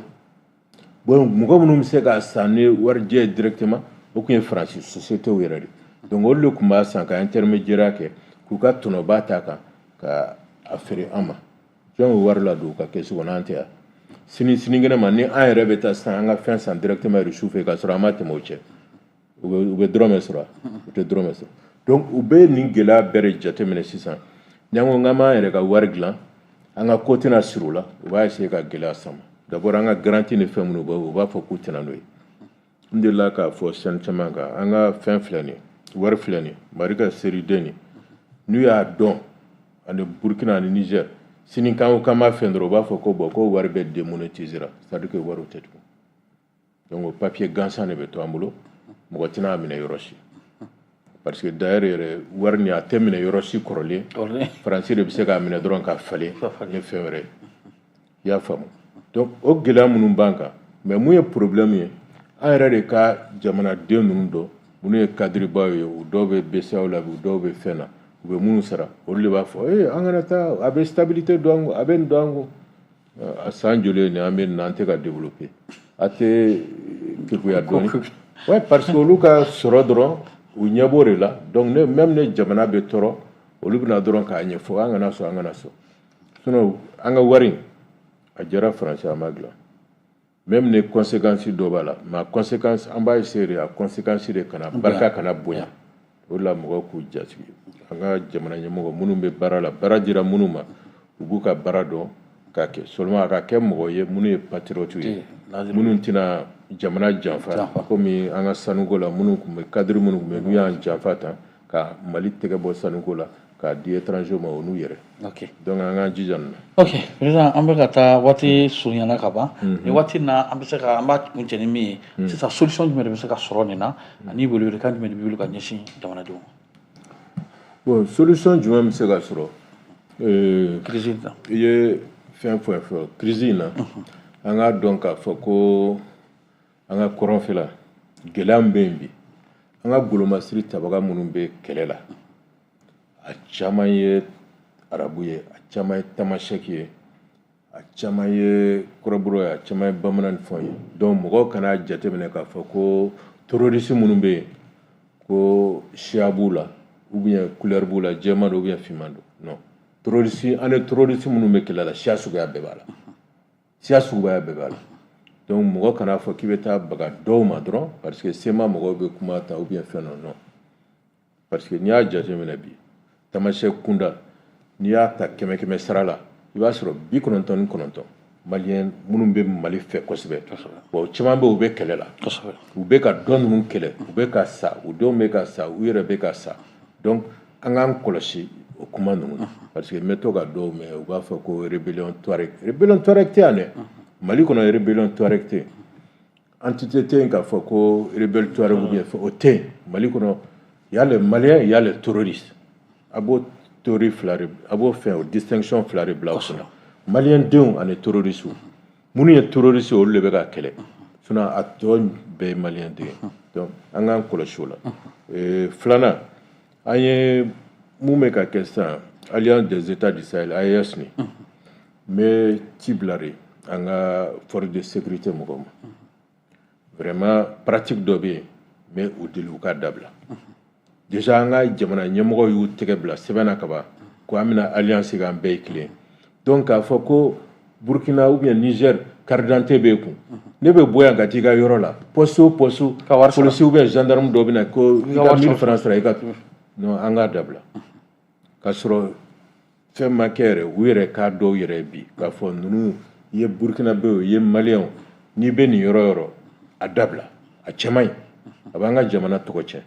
Bon, mɔgɔ minnu bɛ se k'a san ni warijɛ ye directement, o tun ye Faransi société yɛrɛ de. Donc olu de tun b'a san ka intermédiaire kɛ, k'u ka tɔnɔba ta kan ka a feere an ma. Jɔn bɛ wari ladon u ka kɛsu kɔnɔ? An tɛ yan. Sini sinikɛnɛ ma, ni an yɛrɛ bɛ taa sisan an ka fɛn san directement Russe fɛ, k'a sɔrɔ an ma tɛmɛ o cɛ, u bɛ dɔrɔmɛ sɔrɔ? U tɛ dɔrɔmɛ sɔrɔ. Donc u bɛ nin gɛlɛya bɛɛ de jateminɛ sisan. Ni an ko k'an b'an yɛrɛ ka wari dilan, an ka ko tɛna siri u la, u b'a essayer ka gɛlɛya sama. D'abord, an ka garantie ni fɛn minnu bɛ, u b'a fɔ k'u tɛna n'o ye. N delila k'a fɔ chaîne caman kan, an ka fɛn filɛ nin ye, wari filɛ nin ye, Mali ka série D nin, n'u y'a dɔn ani Burkina ani Niger, sini k'an ko k'an b'a fɛn dɔrɔn, u b'a fɔ ko bon, ko wari bɛ démonétiser, c'est à dire que wariw tɛ tugun. Donc o papier gansan de bɛ to an bolo, mɔgɔ tɛna a minɛ yɔrɔ si, parce que d'ailleurs yɛrɛ, wari nin a tɛ minɛ yɔrɔ si kɔrɔlen. Faransi de bɛ se k'a minɛ dɔrɔn ka falen ni fɛn wɛrɛ ye, i y'a faamu? Donc o gɛlɛya minnu b'an kan, mais mun ye problème ye? An yɛrɛ de ka jamanaden ninnu dɔn, minnu ye cadrebaw ye, u dɔw bɛ BCEAO la, u dɔw bɛ fɛn na, u bɛ minnu sara, olu de b'a fɔ ee, an kana taa, a bɛ stabilité don an kun, a bɛ nin don an kun. A san joli ye nin, an bɛ nin na, an tɛ ka développer, a tɛ keguya dɔɔni. Ouais, parce que olu ka sɔrɔ dɔrɔn, u ɲɛ b'o de la. Donc ne même, ne jamana bɛ tɔɔrɔ, olu bɛna dɔrɔn k'a ɲɛfɔ an kana sɔn, an kana sɔn. Sinon an ka wari in, a diyara Faransi, a ma dilan, même ni conséquence dɔ b'a la, mais a conséquence, an b'a essayer de a conséquence de kana barika kana bonya. O de la mɔgɔw k'u jasigi. An ka jamana ɲɛmɔgɔ minnu bɛ baara la, baara dira minnu ma, u b'u ka baara dɔn k'a kɛ. Seulement a ka kɛ mɔgɔ ye minnu ye patriote ye, minnu tɛna jamana janfa, komi an ka sanuko la, minnu tun bɛ cadre minnu tun bɛ, n'u y'an janfa tan ka Mali tɛgɛ bɔ sanuko la k'a di étranger ma, o n'u yɛrɛ. Donc an k'an jija nin na. Ok, président, an bɛ ka taa, waati surunyana ka ban. Nin waati in na, an bɛ se ka an b'a kuncɛ ni min ye sisan, solution jumɛn de bɛ se ka sɔrɔ nin na, ani welewelekan jumɛn de b'i bolo ka ɲɛsin jamanadenw ma? Bon, solution jumɛn bɛ se ka sɔrɔ? Crise in na. I ye fɛn fɛn fɔ crise in na, an k'a dɔn k'a fɔ ko an ka kɔrɔnfɛla gɛlɛya min bɛ yen bi, an ka golomasiri tabaga minnu bɛ kɛlɛ la, a caman ye arabu ye, a caman ye tamasɛki ye, a caman ye kɔrɔbɔrɔ ye, a caman ye bamanan ni fɛnw ye. Donc mɔgɔw kana jateminɛ k'a fɔ ko terroriste minnu bɛ yen, ko siya b'u la ou bien couleur b'u la, jɛman don ou bien finman don. Non, terroriste, an ni terroriste minnu bɛ kɛlɛ la, siya suguya bɛɛ b'a la, siya suguya bɛɛ b'a la. Donc mɔgɔ kana fɔ k'i bɛ taa baga dɔw ma dɔrɔn parce que CMA mɔgɔw bɛ kuma ta ou bien fɛn dɔ. Non, parce que n'i y'a jateminɛ bi, tamasiyɛn kunda, n'i y'a ta kɛmɛ kɛmɛ sara la, i b'a sɔrɔ 99 malien minnu bɛ Mali fɛ kosɛbɛ. Bon, caman bɛ yen, u bɛ kɛlɛ la, u bɛ ka dɔ ninnu kɛlɛ, u bɛ ka sa, u denw bɛ ka sa, u yɛrɛ bɛ ka sa. Donc an k'an kɔlɔsi o kuma ninnu na, parce que n bɛ to ka dɔw mɛn, u b'a fɔ ko rébellion Touareg. Rébellion Touareg tɛ yan dɛ. Mali kɔnɔ, rébellion Touareg tɛ yen, entité tɛ yen k'a fɔ ko rebelle Touareg ou bien o tɛ yen Mali kɔnɔ. Il y a les Maliens, il y a les terroristes. A b'o théorie fila de, a b'o fɛn, o distinction fila de bila o kunna: malien denw ani terroristes. Minnu ye terroristes, olu de bɛ ka kɛlɛ, sinon a tɔ bɛɛ ye malien den ye. Donc an k'an kɔlɔsi o la. Filanan, an ye mun bɛ ka kɛ sisan, Alliance des États du Sahel, AES, nin n bɛ ci bila de an ka force de sécurité mɔgɔw ma. Vraiment, pratique dɔ bɛ yen, n bɛ u deli u k'a dabila. Déjà an ka jamana ɲɛmɔgɔw y'u tɛgɛ bila sɛbɛn na kaban ko an bɛna alliance kɛ, an bɛɛ ye kelen. Donc k'a fɔ ko Burkina ou bien Niger carte d'identité b'e kun, ne bɛ bɔ yan ka t'i ka yɔrɔ la, poste o poste, policier ou bien gendarme dɔ bɛ na ko i ka 1000 francs sara i ka. Non, an k'a dabila. K'a sɔrɔ fɛn ma kɛ yɛrɛ, u yɛrɛ k'a dɔw yɛrɛ bi k'a fɔ ninnu i ye Burkinabé o, i ye Malien o, n'i bɛ nin yɔrɔ yɔrɔ, a dabila, a cɛ man ɲi, a b'an ka jamana tɔgɔ tiɲɛ.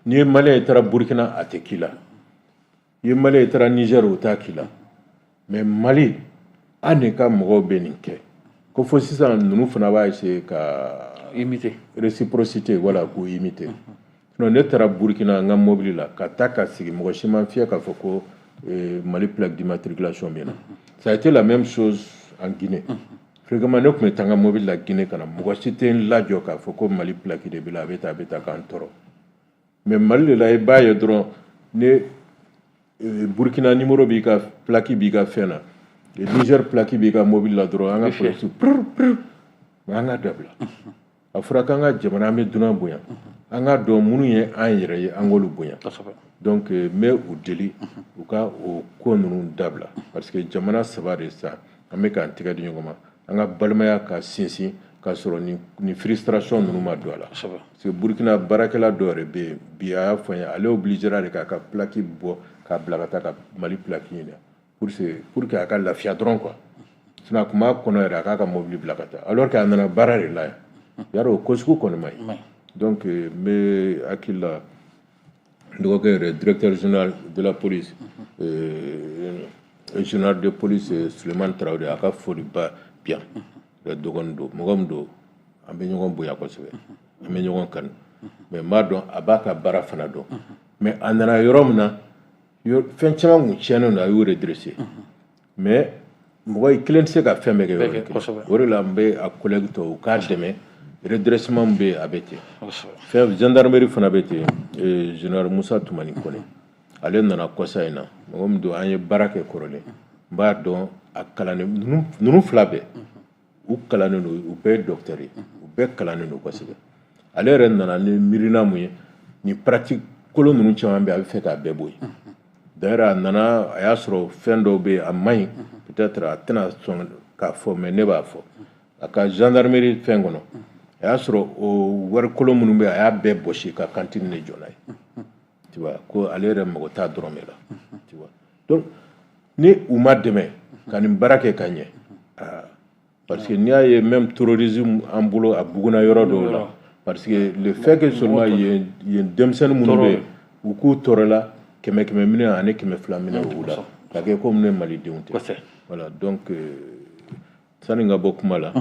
N'i ye Malien ye taara Burkina, a tɛ k'i la. I ye Malien ye taara Niger, o t'a k'i la. Mais Mali, an de ka mɔgɔw bɛ nin kɛ ko fo sisan ninnu fana b'a essayer ka imiter. Réciprocité, voilà, k'u imiter. Sinon ne taara Burkina n ka mobili la ka taa ka sigi, mɔgɔ si ma fiyɛ k'a fɔ ko Mali plaque d'immatriculation bɛ na. Ça a été la même chose en Guinée. Fréquemment ne tun bɛ taa n ka mobili la Guinée ka na, mɔgɔ si tɛ n lajɔ k'a fɔ ko Mali plaque de b'i la, a bɛ tan, a bɛ tan, k'an tɔɔrɔ. Mais Mali de la, i b'a ye dɔrɔn ne Burkina numéro b'i ka plaque b'i ka fɛn na. Niger plaque b'i ka mobili la dɔrɔn, an ka polisiw prr prr. Mais an ka dabila. A fɔra k'an ka jamana, an bɛ dunan bonya, an ka dɔn minnu ye an yɛrɛ ye, an k'olu bonya. Donc n bɛ u deli u ka o ko ninnu dabila, parce que jamana saba de sa, an bɛ k'an tɛgɛ di ɲɔgɔn ma, an ka balimaya ka sinsin k'a sɔrɔ ni frustration ninnu ma don a la. Parce que Burukina baarakɛla dɔw yɛrɛ bɛ yen bi, a y'a fɔ n ye, ale obligera de k'a ka plaque bɔ k'a bila ka taa ka Mali plaque ɲini pour que a ka lafiya dɔrɔn quoi. Sinon a tun b'a kɔnɔ yɛrɛ a k'a ka mobili bila ka taa, alors que a nana baara de la yan. Yarɔ, o ko sugu kɔni ma ɲi. Donc n bɛ hakili la, n dɔgɔkɛ yɛrɛ, directeur général de la police, général de police Sulemani Tarawele, a ka foliba bi yan. Dɔgɔnin don, mɔgɔ min don, an bɛ ɲɔgɔn bonya kosɛbɛ, an bɛ ɲɔgɔn kanu, mais n b'a dɔn a b'a ka baara fana dɔn. Mais a nana yɔrɔ min na, fɛn caman kun tiɲɛnen don, a y'o redresser. Mais mɔgɔ i kelen tɛ se ka fɛn bɛɛ kɛ yɔrɔnin kelen. O de la n bɛ a collègue tɔw, u k'a dɛmɛ, redressement min bɛ yen, a bɛ ten. Fɛn gendarmerie fana bɛ ten, général Musa Tumani Kone, ale nana kɔsa in na. Mɔgɔ min don, an ye baara kɛ kɔrɔlen, n b'a dɔn a kalannen. Ninnu fila bɛɛ, u kalannen don, u bɛɛ ye docteur ye, u bɛɛ kalannen don kosɛbɛ. Ale yɛrɛ nana ni miirina mun ye, ni pratique kolon ninnu caman bɛ yen, a bɛ fɛ k'a bɛɛ bɔ yen. D'ailleurs a nana, a y'a sɔrɔ fɛn dɔw bɛ yen, a man ɲi. Peut-être a tɛna sɔn k'a fɔ, mais ne b'a fɔ. A ka gendarmerie fɛn kɔnɔ, a y'a sɔrɔ o wari kolon minnu bɛ yen, a y'a bɛɛ bɔsi ka cantine de jɔ n'a ye, tu vois, ko ale yɛrɛ mago t'a dɔrɔmɛ la, tu vois. Donc ni u ma dɛmɛ ka nin baara kɛ ka ɲɛ, parce que n'i y'a ye même terrorisme an bolo, a buguna yɔrɔ dɔw la, parce que le fait que seulement yen yen denmisɛnnin minnu bɛ yen, u k'u tɔɔrɔ la 100 100 minɛ ani 200 minɛ u la ka kɛ komi ne malidenw tɛ. Voilà, donc sani n ka bɔ kuma la,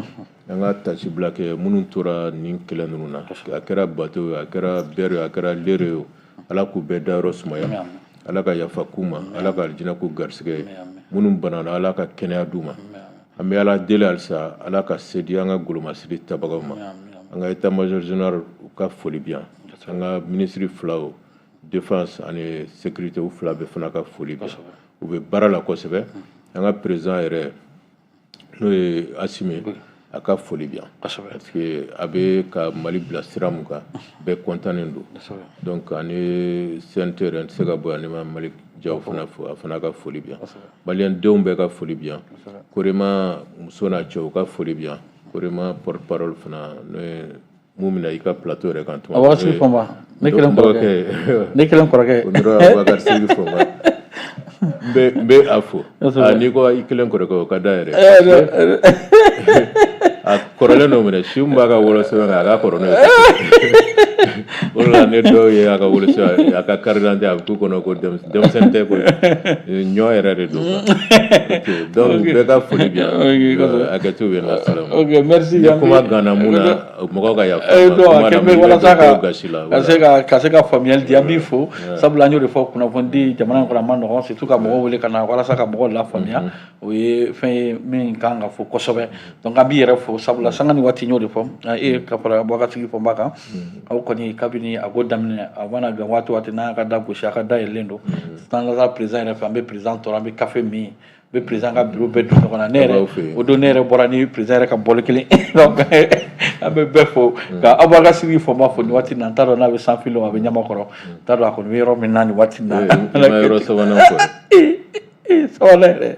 an ka tasibila kɛ minnu tora nin kɛlɛ ninnu na, a kɛra bateau ye, a kɛra bɛrɛ ye, a kɛra lere ye, Ala k'u bɛɛ dayɔrɔ sumaya, Ala ka yafa k'u ma, Ala ka alijinɛ k'u garisɛgɛ ye. Minnu banana, Ala ka kɛnɛya d'u ma. An bɛ Ala deli halisa, Ala ka se di an ka golomasiri tabagaw ma. An ka état major général, u ka foli bi yan. An ka ministre filaw, défense ani sécurité, u fila bɛɛ fana ka foli bi yan, u bɛ baara la kosɛbɛ. An ka président yɛrɛ, n'o ye Asimi, a ka foli bi yan, parce que a bɛ ka Mali bila sira mun kan, bɛɛ kɔntannen don. Donc ani CNT yɛrɛ, n tɛ se ka bɔ yan ne ma Malick Diaw fana fo, a fana ka foli bi yan. Maliyɛn denw bɛɛ ka foli bi yan. Korema muso n'a cɛ, u ka foli bi yan. Korema porte parole fana, n'o ye mun minɛ i ka plateau yɛrɛ kan tuma. Abubakar Sidiki Fɔnba, ne kelen kɔrɔkɛ, ne kelen kɔrɔkɛ. O nɔrɔ Abubakar Sidiki Fɔnba, n bɛ a fo. N'i ko i kelen kɔrɔkɛ, o ka da yɛrɛ. A kɔrɔlen dɔ minɛ, si min b'a ka wolosɛbɛn kan, a ka kɔrɔ n'o ye. O de la ne dɔw ye a ka wolosɛbɛn, a ka carte d'identité, a bɛ k'u kɔnɔ ko denmisɛnnin tɛ koyi, ɲɔ yɛrɛ de don quoi. Ok, donc bɛɛ ka foli bi yan, hakɛto bɛ n na, salamu. Ok, merci. Ni kuma ganna mun na, mɔgɔw ka yafa n ma. Kuma na mun walasa bɛ ka dɔw gasi la. ka se ka faamuyali di, an b'i fo, sabula an y'o de fɔ, kunnafoni di jamana in kɔnɔ a ma nɔgɔn, surtout ka mɔgɔw wele ka na walasa ka mɔgɔw lafaamuya, o ye fɛn ye min kan ka fɔ kosɛbɛ. Donc an b'i yɛrɛ fo, sabula sanga ni waati n y'o de fɔ e ka fara Abubakar Sidiki Fɔnba kan, aw kɔni kabini a ko daminɛ, a mana bɛn waati o waati, n'an y'a ka da gosi, a ka da yɛlɛlen don. N'an taara président yɛrɛ fɛ, an bɛ président tɔɔrɔ, an bɛ café min, n bɛ président ka bureau bɛɛ don ɲɔgɔn na. Ne yɛrɛ o don, ne yɛrɛ bɔra ni président yɛrɛ ka bɔli kelen. Donc an bɛ bɛɛ fo ka Abubakar Sidiki Fɔnba fo nin waati in na. N t'a dɔn n'a bɛ sanfili a bɛ ɲamakɔrɔ, n t'a dɔn a kɔni bɛ yɔrɔ min na nin waati in na. I ma yɔrɔ sabanan fɔ. Sabanan yɛrɛ.